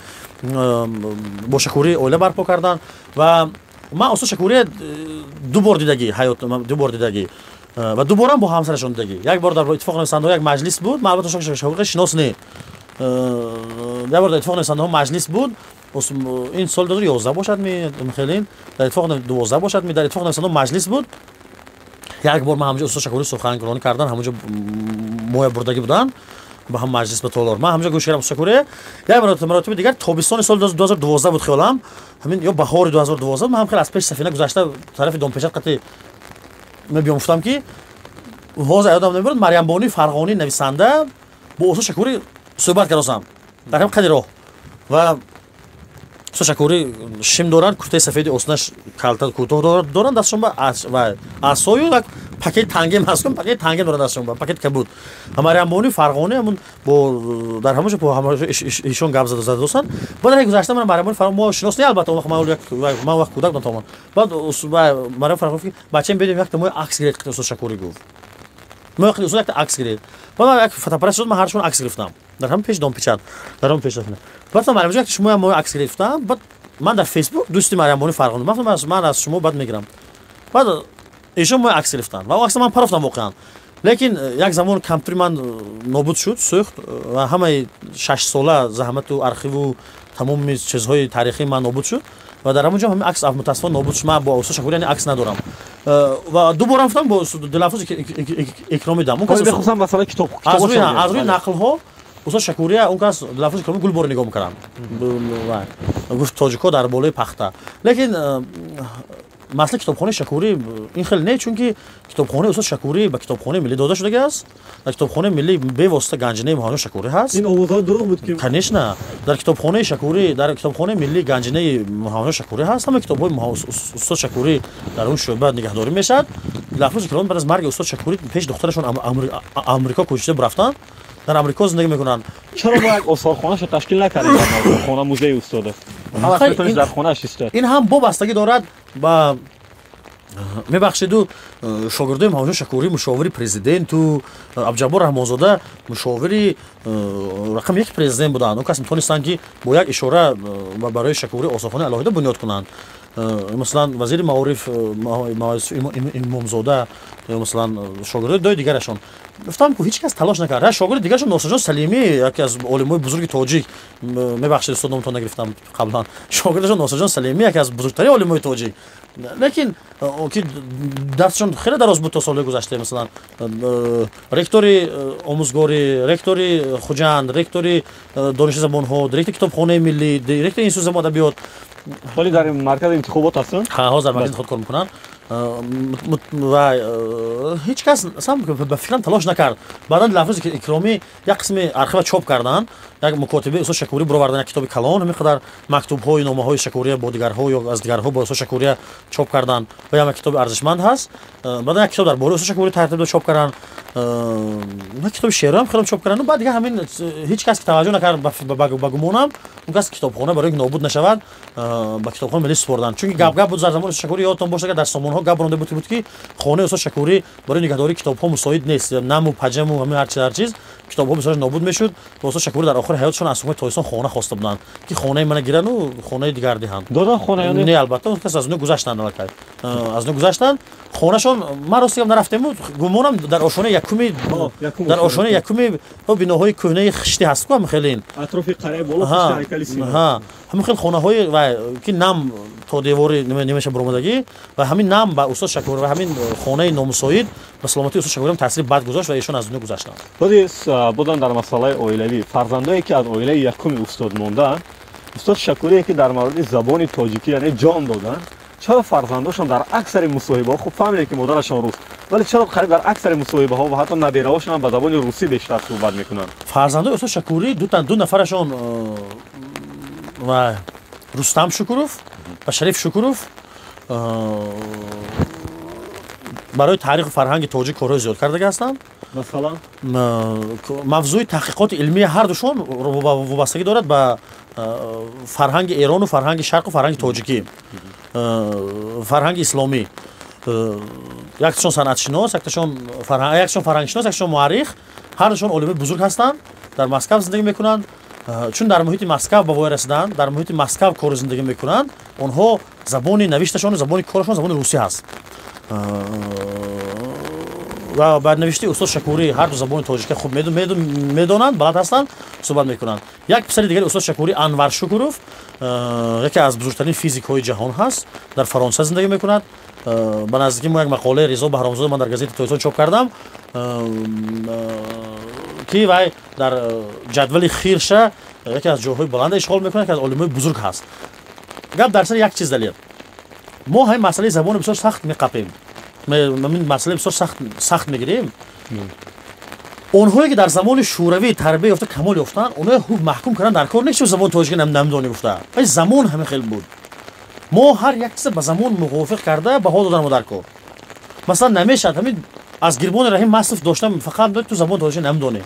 [SPEAKER 2] бо Шакурӣ оила барпо карданд. Ва ман устод Шакурия ду бор дидагӣ, ҳаёт ду бор дидагӣ ва ду борам бо ҳамсарашон дидагӣ. Як бор дар иттифоқ нависандаҳо як маҷлис буд. Ман албатта Шакурия шинос не. Як бор дар иттифоқ нависандаҳо маҷлис буд, ин соли 2011 бошад ми, хелин дар иттифоқ 12 бошад ми, дар иттифоқ нависандаҳо маҷлис буд. Як бор ман ҳамҷо устод Шакурӣ суханронӣ кардан, ҳамонҷо моя бурдагӣ буданд ба ҳам маҷлис, ба толор. Ман ҳамҷо гӯш кардам устод Шакурия. Як маротиба дигар тобистони соли 2012 буд, хиёлам, ҳамин ё баҳори 2012, ман ҳам хеле аз пеши сафина гузашта, тарафи Домпешат қати мебиём, гуфтам ки ҳозир ёдам намебарад, Марьямбонии Фарғонӣ, нависанда, бо устод Шакурӣ суҳбат кардосам дар ҳам қади роҳ. Ва устод Шакурӣ шим доранд, куртаи сафеди оснаш калта кӯтоҳ доранд, дастшон ба асою як пакет тангем ҳаст, пакет тангем доранд дастшон ба пакет кабуд. Ва Марьямбонии Фарғонӣ ҳамун бо дар ҳамонҷо бо ишон гап задосанд. Баъд дар гузашта ман Марьямбонии Фарғонӣ мо шинос не, албатта, ман вақт кӯдак будам тамоман. Баъд Марьям Фарғонӣ гуфт, ки бачаем, бедем, якта мои акс гиред. Устод Шакурӣ гуфт, мо устод якта акс гиред. Баъд як фотоаппарат шуд, ман ҳаршон акс гирифтам дар ҳамон пеш Домпечат, дар ҳамон пеш. Баъд Марьям ҷон, шумо мо акс гирифтам. Баъд ман дар Фейсбук дӯсти Марьямбонии Фарғонӣ, ман аз шумо баъд мегирам. Баъд эшон мо акс гирифтанд ва он акса ман парофтам воқеан. Лекин як замон компютери ман нобуд шуд, сӯхт ва ҳамаи 6 сола заҳмату архиву тамоми чизҳои таърихии ман нобуд шуд. Ва дар ҳамон ҷо ҳамин акс мутаассифона нобуд шуд. Ман бо устод Шакурӣ яъне акс надорам. Ва ду бор гуфтам бо Дилафрӯз Икромӣ дам.
[SPEAKER 1] Бихусусан масъалаи китоб.
[SPEAKER 2] Аз рӯи нақлҳо устод Шакурия он кас Дилафрӯз Икромӣ гулбор нигоҳ мекарданд. Гуфт тоҷикҳо дар болои пахта. Лекин масъалаи китобхонаи Шакурӣ ин хеле не, чунки китобхонаи устод Шакурӣ ба китобхонаи миллӣ дода шудагӣ аст. Дар китобхонаи миллӣ бевосита ганҷинаи Муҳаммадҷон Шакурӣ ҳаст.
[SPEAKER 1] Ин овозҳо дурӯғ буд ки?
[SPEAKER 2] Конечно, дар китобхонаи Шакурӣ, дар китобхонаи миллӣ ганҷинаи Муҳаммадҷон Шакурӣ ҳаст. Ҳама китобҳои устод Шакурӣ дар он шӯъба нигаҳдорӣ мешавад. Дилафрӯз Икромӣ баъд аз марги устод Шакурӣ пеш духтарашон Амрико кӯчида рафтанд. Дар Амрико зиндагӣ мекунанд.
[SPEAKER 1] Чаро мо як осорхонаашро ташкил накардем? Хона музеи устод аст. Ҳама дар хонааш истод.
[SPEAKER 2] Ин ҳам вобастагӣ дорад ба мебахшиду шогирдои Муҳаммадҷон Шакурӣ мушовири президенту Абдуҷаббор Раҳмонзода мушовири рақами як президент буданд. Он кас метавонистанд ки бо як ишора барои Шакурӣ осорхонаи алоҳида бунёд кунанд. Масалан, вазири маориф Имомзода, масалан, шогирдои дигарашон. Гуфтам ку ҳеҷ кас талош накард. Шогирди дигарашон Носирҷон Салимӣ, яке аз олимои бузурги тоҷик, мебахшед устод, номтон нагирифтам қаблан. Шогирдашон Носирҷон Салимӣ яке аз бузургтарин олимои тоҷик. Лекин ки дастшон хеле дароз буд то солҳои гузашта, масалан, ректори омӯзгорӣ, ректори Хуҷанд, ректори дониши забонҳо, директори китобхонаи миллӣ, директори институти забон адабиёт.
[SPEAKER 1] Вале дар маркази интихобот ҳастанд?
[SPEAKER 2] Ҳа, ҳозир дар маркази интихобот кор мекунанд. Ва ҳеҷ кас ба фикрам талош накард. Баъдан Дилафрӯз Икромӣ як қисми архива чоп карданд, як мукотибаи устод Шакурӣ бароварданд, як китоби калон, ҳамин қадар мактубҳои номаҳои Шакурия бо дигарҳо ё аз дигарҳо бо устод Шакурия чоп карданд ва як китоби арзишманд ҳаст. Баъдан як китоб дар бораи устод Шакурӣ тартиб чоп карданд, як китоби шеърам хеле чоп карданд. Баъд дигар ҳамин ҳеҷ кас ки таваҷҷӯҳ накард ба гумонам, он кас китобхона барои нобуд нашавад ба китобхонаи миллӣ супорданд. Чунки гап-гап буд дар замони Шакурӣ, ёдтон бошад, агар дар сомонҳо гап ронда буд ки хонаи устод Шакурӣ барои нигаҳдории китобҳо мусоид нест, наму паҷаму ҳамин ҳар чиз китобҳо бисёр нобуд мешуд. Ва устод Шакурӣ дар охири ҳаётшон аз ҳукумати Тоҷикистон хона хоста буданд ки хонаи мана гирану хонаи дигар диҳанд.
[SPEAKER 1] Додан хона ё не?
[SPEAKER 2] Не, албатта, он кас аз онҳо гузаштанд, аллакай аз онҳо гузаштанд. Хонашон ман рости гап нарафтему, гумонам дар ошонаи якуми, дар ошонаи якуми биноҳои кӯҳнаи хиштӣ ҳаст ку, ҳамин хеле ин
[SPEAKER 1] атрофи қарияи боло хишти ҳайкали Сино.
[SPEAKER 2] Ҳа, ҳамин хел хонаҳои ва ки нам то девори нимаша баромадагӣ ва ҳамин нам ба устод Шакурӣ ва ҳамин хонаи номусоид ба саломатии устод Шакурӣ таъсири бад гузошт ва эшон аз дунё гузаштанд.
[SPEAKER 1] Бозам дар масъалаи оилавӣ, фарзандое ки аз оилаи якуми устод мондаанд, устод Шакурие ки дар мавриди забони тоҷикӣ яъне ҷон доданд, чаро фарзандошон дар аксари мусоҳибаҳо, хуб фаҳмидем ки модарашон рус, вале чаро қариб дар аксари мусоҳибаҳо ва ҳатто набераҳошон ба забони русӣ бештар суҳбат мекунанд?
[SPEAKER 2] Фарзандои устод Шакурӣ ду нафарашон, ва Рустам Шукуров ва Шариф Шукуров, барои таъриху фарҳанги тоҷик корҳои зиёд кардага ҳастанд.
[SPEAKER 1] Масалан,
[SPEAKER 2] мавзӯи таҳқиқоти илмии ҳардушон вобастагӣ дорад ба фарҳанги Эрону фарҳанги Шарқу фарҳанги тоҷикӣ, фарҳанги исломӣ. Якташон санъатшинос, якташон фарҳангшинос, якташон муаррих. Ҳардушон олимои бузург ҳастанд, дар Москав зиндагӣ мекунанд. Чун дар муҳити Москав ба воя расиданд, дар муҳити Москав кору зиндагӣ мекунанд, онҳо забони навишташону забони корашон забони русӣ ҳаст. Ва бар навиштаи устод Шакурӣ ҳарду забони тоҷика хуб медонанд, балад ҳастанд, суҳбат мекунанд. Як писари дигари устод Шакурӣ Анвар Шукуров, яке аз бузургтарин физикҳои ҷаҳон ҳаст, дар Фаронса зиндагӣ мекунад. Ба наздикӣ мо як мақолаи Ризо Баҳромзода ман дар газетаи Тоҷикистон чоп кардам, ки вай дар ҷадвали Хирша яке аз ҷойҳои баланда ишғол мекунад, яке аз олимои бузург ҳаст. Гап дар сари як чиз далер. Мо ҳамин масъалаи забонро бисёр сахт меқапем, ҳамин масъалаи бисёр сахт мегирем. Онҳое ки дар замони шӯравӣ тарбия ёфта камол ёфтанд, онҳое хуб маҳкум кардан дар кор нест, ки забони тоҷикӣ намедонӣ гуфта. Вай замон ҳамин хел буд. Мо ҳар як чиза ба замон мувофиқ карда баҳо додан мо дар кор. Масалан, намешавад ҳамин аз гирбони Раҳим Масов доштам фақат ту забони тоҷикӣ намедонӣ.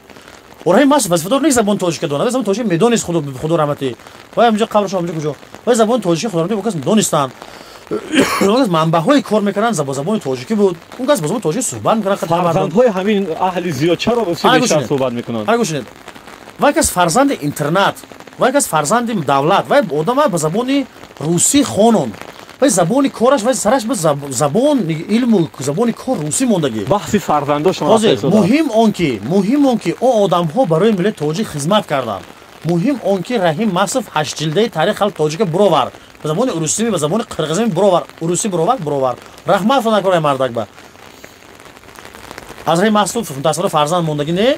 [SPEAKER 2] Раҳим Масов вазифадор нест забони тоҷикӣ донад, забони тоҷикӣ медонист, худо раҳматӣ. Вай ҳаминҷо қабрашон ҳаминҷо куҷо. Вай забони тоҷикӣ худо раҳматӣ кас донистанд. Он кас манбаъҳое кор мекарданд бо забони тоҷикӣ буд. Он кас бо забони тоҷикӣ суҳбат мекарданд.
[SPEAKER 1] Фарзандҳои ҳамин аҳли зиёд чаро русӣ бештар суҳбат мекунанд?
[SPEAKER 2] Ана гӯш кунед. Вай кас фарзанди интернат, вай кас фарзанди давлат, вай одам ба забони русӣ хонон. Вай забони кораш, вай сараш ба забон, илму забони кор русӣ мондагӣ.
[SPEAKER 1] Баҳси фарзандошон.
[SPEAKER 2] Ҳозир муҳим он ки он одамҳо барои миллати тоҷик хизмат карданд. Муҳим он ки Раҳим Масов ҳаштҷилдаи таърихи халқи тоҷика буровард. Ба забони урусӣ, ба забони қирғизӣ бировар, урусӣ бировар, бировар. Раҳмат фонакор мардак ба. Аз Раҳим Маҳсуб мутаассифона фарзанд мондагӣ не,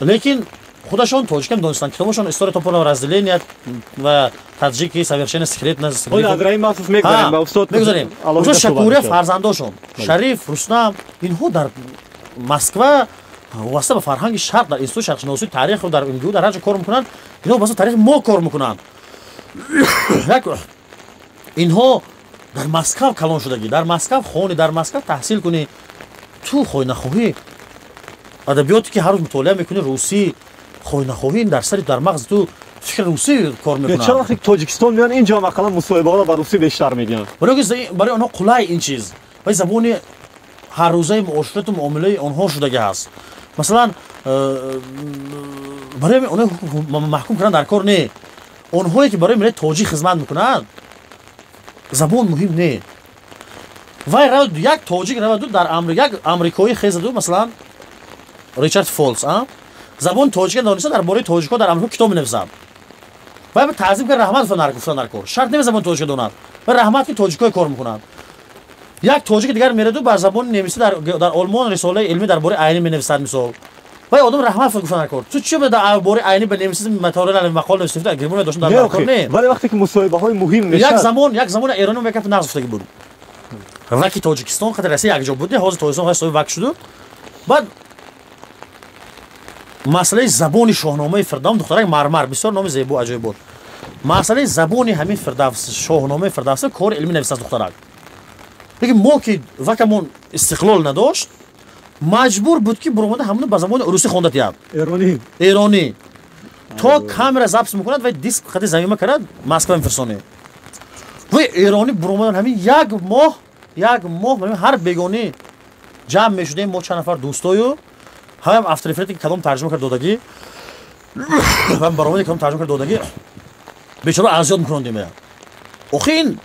[SPEAKER 2] лекин худашон тоҷикам донистанд. Китобашон «История топорного разделения» ва «Таджики совершенно секретно».
[SPEAKER 1] Аз Раҳим Маҳсуб мегузарем ба устод.
[SPEAKER 2] Мегузарем. Устод Шакурия фарзандошон Шариф, Рустам, инҳо дар Москва вобаста ба фарҳанги шарқ дар институти шарқшиносии таъриху дар МГУ дар ҳар ҷо кор мекунанд. Инҳо вобаста таърихи мо кор мекунанд. Як инҳо дар Москав калон шудагӣ, дар Москав хони, дар Москав таҳсил кунӣ, ту хоҳӣ нахоҳӣ адабиёте ки ҳар рӯз мутолиа мекунӣ русӣ, хоҳӣ нахоҳӣ дар сари дар мағзи ту фикри русӣ кор мекунад.
[SPEAKER 1] Чаро вақте Тоҷикистон меоянд, инҷо ақаллан мусоҳибаҳоро ба русӣ бештар медиҳанд?
[SPEAKER 2] Барои онҳо қулай ин чиз, вай забони ҳаррӯзаи муоширату муомилаи онҳо шудагӣ ҳаст. Масалан, барои онҳо маҳкум кардан дар кор не. Онҳое ки барои миллати тоҷик хизмат мекунанд, забон муҳим не. Вай равад, як тоҷик раваду дар як амрикоӣ хезаду, масалан Ричард Фолс, забони тоҷика дониста, дар бораи тоҷикҳо дар Амрико китоб менависад. Вай ба таъзим кард, раҳмат гуфтан дар кор. Шарт нест забони тоҷика донад. Вай раҳмат ки тоҷикҳое кор мекунанд. Як тоҷики дигар мераду ба забони немисӣ дар Олмон рисолаи илмӣ дар бораи Айнӣ менависад, мисол. Вай одам раҳмат гуфтан дар кор. Ту чӣ дар бораи Айнӣ ба немисӣ матолиа мақола навиштӣ, гирмон доштан дар кор не.
[SPEAKER 1] Вале вақте ки мусоҳибаҳои муҳим мешавад,
[SPEAKER 2] як замон эронӣ як гапи нағз гуфтагӣ буд. Ваки Тоҷикистон қадр Россия якҷо буд, ҳозир Тоҷикистон ҳои вак шуду. Баъд масъалаи забони Шоҳномаи Фирдавс, духтарак Мармар, бисёр номи зебо, аҷоиб буд. Масъалаи забони ҳамин Фирдавс, Шоҳномаи Фирдавс, кори илмӣ нависад духтарак. Лекин мо ки вакамон истиқлол надошт, маҷбур буд ки буромада ҳамоно ба забони русӣ хонда тиҳад.
[SPEAKER 1] Эронӣ.
[SPEAKER 2] Эронӣ. То камера запись мекунад ва диск қади замима карад, Москва мефирсонед. Вай эронӣ буромадан ҳамин як моҳ, як моҳ ҳар бегонӣ ҷамъ мешудем мо чанд нафар дӯстою, ҳамам автореферате ки калом тарҷума кард додагӣ, ҳам баромаде калом тарҷума кард додагӣ, бечора азёд мекунондем. Охи ин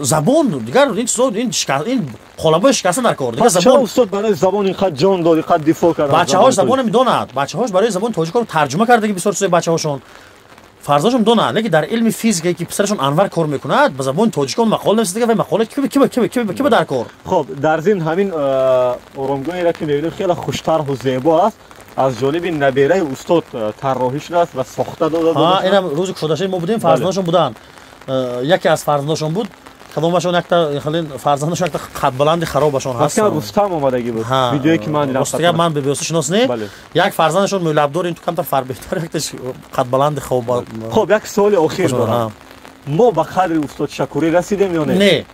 [SPEAKER 2] забон дигар ин чизо, ин қолабои шикаста дар кор.
[SPEAKER 1] Дигар забон, устод барои забон инқадр ҷон дод, инқадр дифоъ кард?
[SPEAKER 2] Бачаҳош забонро медонад, бачаҳош барои забони тоҷикро тарҷума кардаги, бисёр чизои бачаҳошон, фарзандашон донад, лекин дар илми физика ки писарашон Анвар кор мекунад, ба забони тоҷикон мақола нависида, вай мақола ки ба дар кор.
[SPEAKER 1] Хоб, дар зимн ҳамин оромгоҳеро ки мебинем, хеле хуштарҳу зебо аст, аз ҷониби набераи устод тарроҳӣ шудааст ва сохта дода.
[SPEAKER 2] Инам рӯзи кушодашаи мо будем, фарзандашон буданд. Яке аз фарзандашон буд, кадомашон, якта фарзандашон, якта қадбаланди харобашон
[SPEAKER 1] ҳаст. Рустам омадагӣ буд, видеое ки ман дидам.
[SPEAKER 2] Ростига ман бебиёса шинос не. Як фарзандашон мӯйлабдор, ин ту камтар фарбеҳтар, якташ қадбаланди хоб.
[SPEAKER 1] Хоб, як суоли охир дорам. Мо ба қадри устод Шакурӣ расидем ё не?
[SPEAKER 2] Не,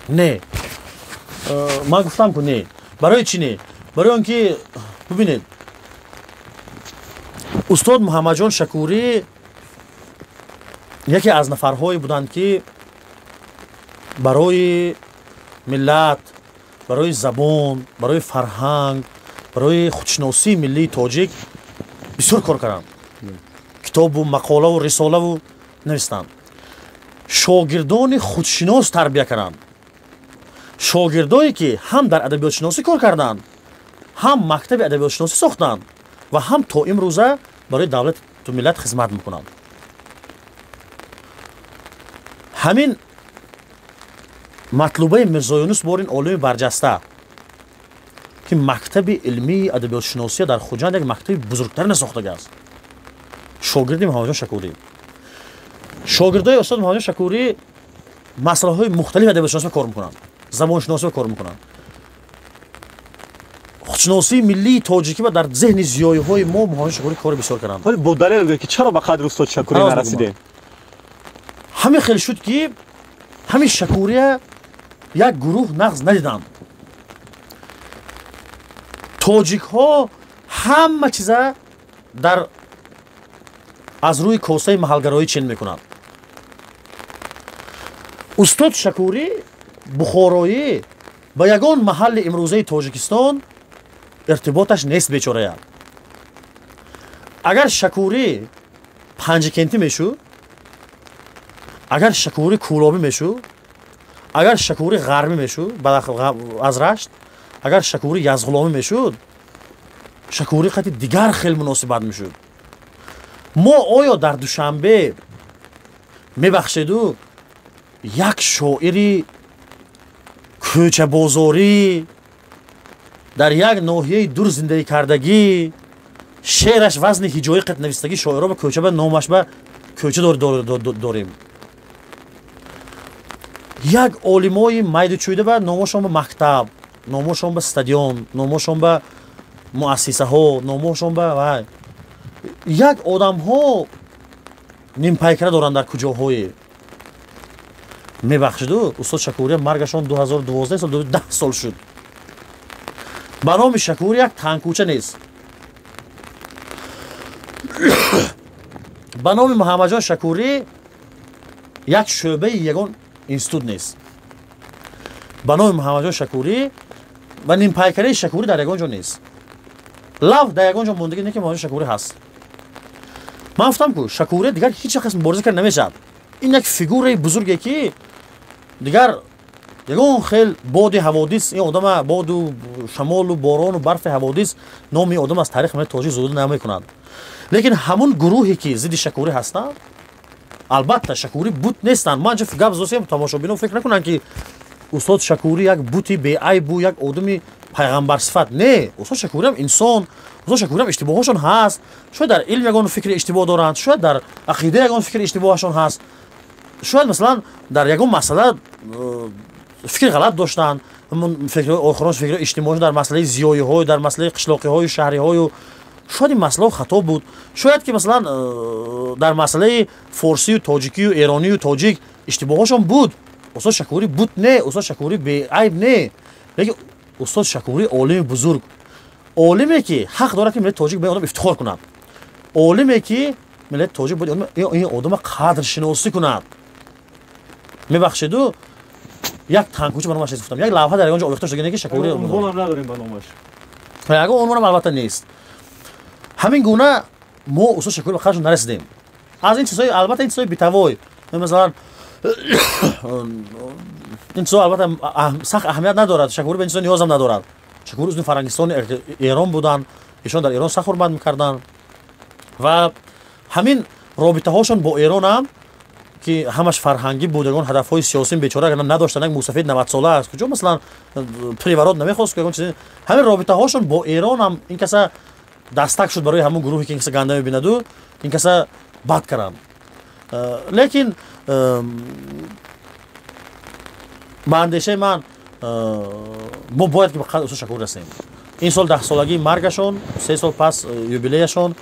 [SPEAKER 2] не, ман гуфтам ку не. Барои чӣ не? Барои он ки бибинед, устод Муҳаммадҷон Шакурӣ яке аз нафарҳое буданд, ки барои миллат, барои забон, барои фарҳанг, барои худшиносии миллии тоҷик бисёр кор карданд, китобу мақолаву рисолаву навистанд, шогирдони худшинос тарбия карданд, шогирдое ки ҳам дар адабиётшиносӣ кор карданд, ҳам мактаби адабиётшиносӣ сохтанд ва ҳам то имрӯза барои давлату миллат хизмат мекунанд. Ҳамин Матлубаи Мирзоюнус борин олими барҷаста, ки мактаби илмии адабиётшиносия дар Хуҷанд як мактаби бузургтарина сохтагааст, шогирди Муҳаммадҷон Шакурӣ. Шогирдои устод Муҳаммадҷон Шакурӣ масъалаҳои мухталифи адабиётшиносӣ кор мекунанд, забоншиносӣ кор мекунанд. Худшиносии миллии тоҷикӣ ва дар зеҳни зиёиҳои мо Муҳаммадҷон Шакурӣ кори бисёр карданд.
[SPEAKER 1] Вале бо далел гӯед, ки чаро ба қадри устод Шакурӣ нарасидем?
[SPEAKER 2] Ҳамин хел шуд, ки ҳамин Шакурия як гурӯҳ нағз надиданд. Тоҷикҳо ҳама чиза дар аз рӯи косаи маҳалгароӣ чин мекунанд. Устод Шакурӣ бухороӣ, ба ягон маҳалли имрӯзаи Тоҷикистон иртиботаш нест бечорая. Агар Шакурӣ Панҷикентӣ мешуд, агар Шакурӣ Кӯлобӣ мешуд, агар Шакурӣ ғарбӣ мешуд аз Рашт, агар Шакурӣ Язғуломӣ мешуд, Шакурӣ қати дигар хел муносибат мешуд. Мо оё дар Душанбе Мебахшеду, як шоири кӯчабозорӣ дар як ноҳияи дур зиндагӣ кардагӣ, шеъраш вазни ҳиҷоӣ қат навистагӣ, шоиро ба кӯча ба номаш ба кӯча дорем. Як олимои майдучӯйда ба номошон ба мактаб, номошон ба стадион, номошон ба муассисаҳо, номошон ба вай. Як одамҳо нимпайкара доранд дар куҷоҳое. Мебахшиду, устод Шакурия маргашон 2012 сол, 10 сол шуд. Ба номи Шакури як тангкӯча нест. Ба номи Муҳаммадҷон Шакурӣ як шӯъбаи ягон институт нест. Ба номи Муҳаммадҷон Шакурӣ ва нимпайкараи Шакурӣ дар ягон ҷо нест. Лав дар ягон ҷо мондагӣ не ки Муҳаммадҷон Шакурӣ ҳаст. Ман гуфтам ку Шакурӣ дигар ҳеҷ вақт мубориза карда намешавад. Ин як фигураи бузурге ки дигар ягон хел боди ҳаводис ин одама, боду шамолу борону барфи ҳаводис номи одам аз таърихи миллати тоҷик зуда намекунад. Лекин ҳамун гурӯҳе ки зидди Шакурӣ ҳастанд, албатта Шакурӣ бут нестанд. Ман ҷо гап зосем, тамошобинон фикр накунанд ки устод Шакурӣ як бути беайбу як одами пайғамбарсифат. Не, устод Шакурӣ ҳам инсон, устод Шакурӣ ҳам иштибоҳошон ҳаст. Шояд дар илм ягон фикри иштибоҳ доранд, шояд дар ақида ягон фикри иштибоҳашон ҳаст, шояд масалан дар ягон масъала фикри ғалат доштанд. Охирон фикри иҷтимоӣ дар масъалаи зиёиҳо, дар масъалаи қишлоқиҳою шаҳриҳою, шояд ин масъалаҳо хато буд. Шояд ки масалан дар масъалаи форсию тоҷикию эронию тоҷик иштибоҳошон буд. Устод Шакурӣ буд не, устод Шакурӣ беайб не, лекин устод Шакурӣ олими бузург, олиме ки ҳақ дорад ки миллати тоҷик ба ин одам ифтихор кунад, олиме ки миллати тоҷик бояд ин одама қадршиносӣ кунад. Мебахшеду, як тангкӯча ба номаш нест, гуфтам, як лавҳа дар ягон ҷо овехта шуда не ки Шакурӣ
[SPEAKER 1] унвонам надорем ба номаш,
[SPEAKER 2] ягон унвонам албатта нест. Ҳамин гуна мо устод Шакурӣ ба қадршон нарасидем. Аз ин чизҳои, албатта ин чизҳои битавой, масалан ин чизҳо албатта сахт аҳамият надорад. Шакурӣ ба ин чизҳо ниёзам надорад. Шакурӣ узви фарҳангистони Эрон буданд, эшон дар Эрон сахт ҳурмат мекарданд ва ҳамин робитаҳошон бо Эрон ҳам ки ҳамаш фарҳангӣ буд, ягон ҳадафҳои сиёсӣ бечора агар надоштанд. Як мусафид 90 сола аст, куҷо масалан приворот намехост, ягон чиз. Ҳамин робитаҳошон бо Эрон ҳам ин каса дастак шуд барои ҳамун гурӯҳе ки ин каса ганда мебинаду ин каса бад каранд. Лекин ба андешаи ман мо бояд ки ба қадри устод Шакурӣ расем. Ин сол 10-солагии маргашон, 3 сол пас юбилеяшон,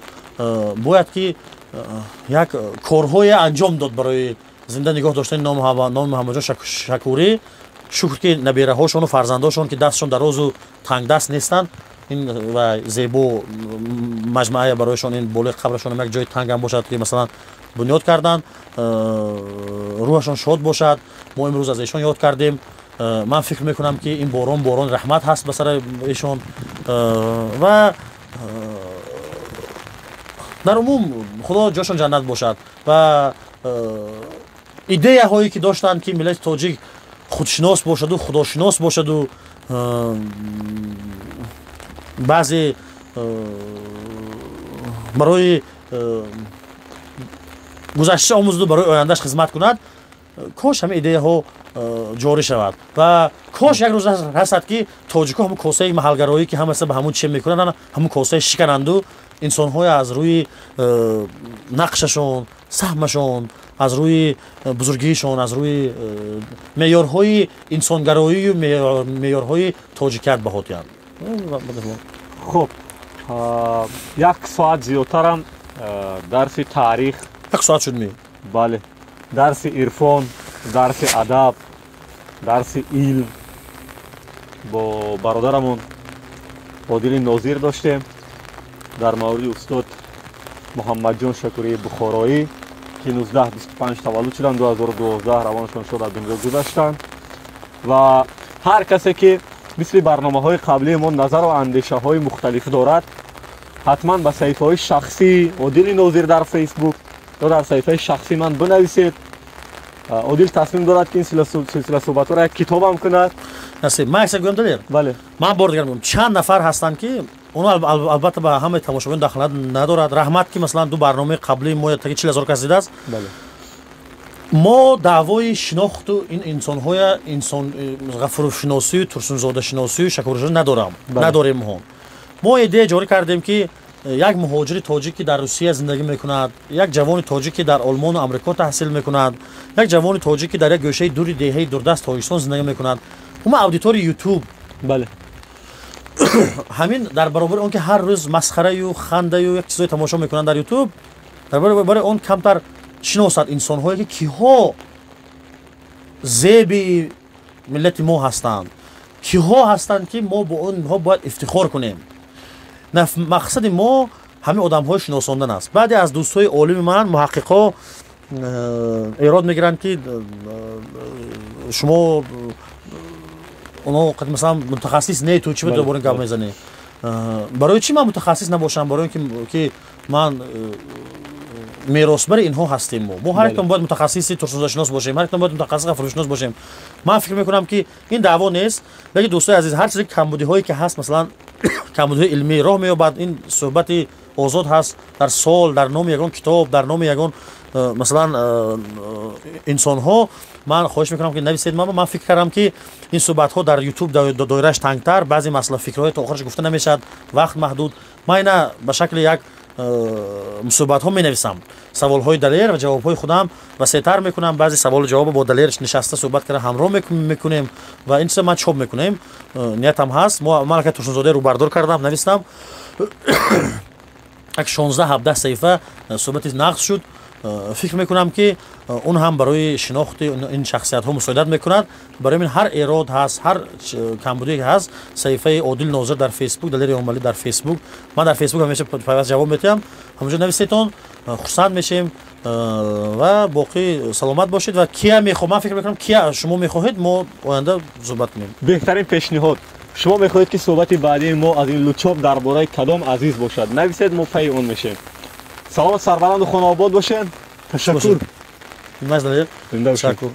[SPEAKER 2] бояд ки як корҳое анҷом дод барои зинда нигоҳ доштани номи Муҳаммадҷон Шакурӣ. Шукр ки набераҳошону фарзандошон ки дастшон дарозу тангдаст нестанд, ин ва зебо маҷмаая барояшон ин болои қабрашон як ҷои тангам бошад ки масалан бунёд карданд, рӯҳашон шод бошад. Мо имрӯз аз эшон ёд кардем. Ман фикр мекунам ки ин борон борони раҳмат ҳаст ба сари эшон ва дар умум худо ҷошон ҷаннат бошад. Ва идеяҳое ки доштанд ки миллати тоҷик худшинос бошаду худошинос бошаду баъзе барои гузашта омӯзаду барои ояндаш хизмат кунад, кош ҳамин идеяҳо ҷорӣ шавад ва кош як рӯз расад ки тоҷикҳо ҳамун косаи маҳалгароӣ ки ҳамаса ба ҳамун чем мекунанд, ҳамун косаи шикананду инсонҳое аз рӯи нақшашон, саҳмашон, аз рӯи бузургиишон, аз рӯи меъёрҳои инсонгароию меъёрҳои тоҷикият баҳо диҳанд.
[SPEAKER 1] Хуб, як соат зиёдтарам дарси таърих,
[SPEAKER 2] як соат шуд ми?
[SPEAKER 1] Бале, дарси ирфон, дарси адаб, дарси илм бо бародарамон Одили Нозир доштем дар мавриди устод Муҳаммадҷон Шакурии Бухороӣ ки 1925 таваллуд шуданд, 2012 равонашон шуд, аз дунё гузаштанд. Ва ҳар касе ки мисли барномаҳои қаблии мо назару андешаҳои мухталиф дорад, ҳатман ба саҳифаҳои шахсии Одили Нозир дар Фейсбук ё дар саҳифаи шахсии ман бинависед. Одил тасмим дорад ки ин силсила суҳбатҳоро як китобам кунад.
[SPEAKER 2] Насиб, ман якса гӯям Далер?
[SPEAKER 1] Бале.
[SPEAKER 2] Ман бор дигар мегӯям, чанд нафар ҳастанд ки оно албатта ба ҳамаи тамошобинон дахолат надорад. Раҳмат ки масалан ду барномаи қаблии мо таги 40 000 кас дидааст.
[SPEAKER 1] Бале.
[SPEAKER 2] Мо даъвои шинохту ин инсонҳоя, инсон Ғафуровшиносию Турсунзодашиносию Шакуршиносӣ надорам, надорем. Мо идея ҷорӣ кардем, ки як муҳоҷири тоҷик, ки дар Русия зиндагӣ мекунад, як ҷавони тоҷик, ки дар Олмону Амрико таҳсил мекунад, як ҷавони тоҷик, ки дар як гӯшаи дури деҳаи дурдаст Тоҷикистон зиндагӣ мекунад, ума аудиторияи Ютуб ҳамин дар баробари он ки ҳар рӯз масхараю хандаю як чизое тамошо мекунанд дар Ютуб, дар баробари он камтар шиносад инсонҳое, ки киҳо зеби миллати мо ҳастанд, киҳо ҳастанд, ки мо бо онҳо бояд ифтихор кунем. Мақсади мо ҳамин одамҳои шиносондан аст. Баъде аз дӯстҳои олими ман, муҳаққиқо, эрод мегиранд, ки шумо оно масалан мутахассис не, ту чӣ дубора гап мезанӣ? Барои чӣ ман мутахассис набошам? Барои ки ман меросбари инҳо ҳастем. Мо ҳар яктон бояд мутахассиси турсунзодашинос бошем, ҳар яктон бояд мутахассиси ғафуровшинос бошем. Ман фикр мекунам, ки ин даъво нест. Лекин, дӯстои азиз, ҳар чизе, камбудиҳое ки ҳаст, масалан камбудиҳои илмӣ, роҳ меёбад. Ин суҳбати озод ҳаст. Дар сол, дар номи ягон китоб, дар номи ягон масалан инсонҳо, ман хоҳиш мекунам, ки нависед. Ман фикр кардам, ки ин суҳбатҳо дар Ютуб доирааш тангтар, баъзе масъала, фикрҳои то охираш гуфта намешавад, вақт маҳдуд. Ман ина ба шакли як суҳбатҳо менависам, саволҳои Далер ва ҷавобҳои худам васеътар мекунам. Баъзе саволу ҷавобо бо Далер нишаста суҳбат карда ҳамроҳ мекунем ва ин чиза ман чоп мекунем, ниятам ҳаст. Ман ака Турсунзода рӯбардор кардам, навистам, як 16-17 саҳифа суҳбати нақз шуд. Фикр мекунам, ки он ҳам барои шинохти ин шахсиятҳо мусоидат мекунад. Барои мин ҳар эрод ҳаст, ҳар камбудие ки ҳаст, саҳифаи Одил Нозир дар Фейсбук, Далери Эмомалӣ дар Фейсбук, ман дар Фейсбук ҳамеша пайваст ҷавоб метиҳам, ҳамонҷо нависетон, хурсанд мешем. Ва боқӣ саломат бошед. Ва кия мехоҳ, ман фикр мекунам, кия шумо мехоҳед, мо оянда суҳбат кунем.
[SPEAKER 1] Беҳтарин пешниҳод. Шумо мехоҳед, ки суҳбати баъдии мо аз ин Лучоб дар бораи кадом азиз бошад? Нависед, мо пайи он мешем. Саломат, сарбаланду хонаобод бошед. Ташаккур.
[SPEAKER 2] Ташаккур.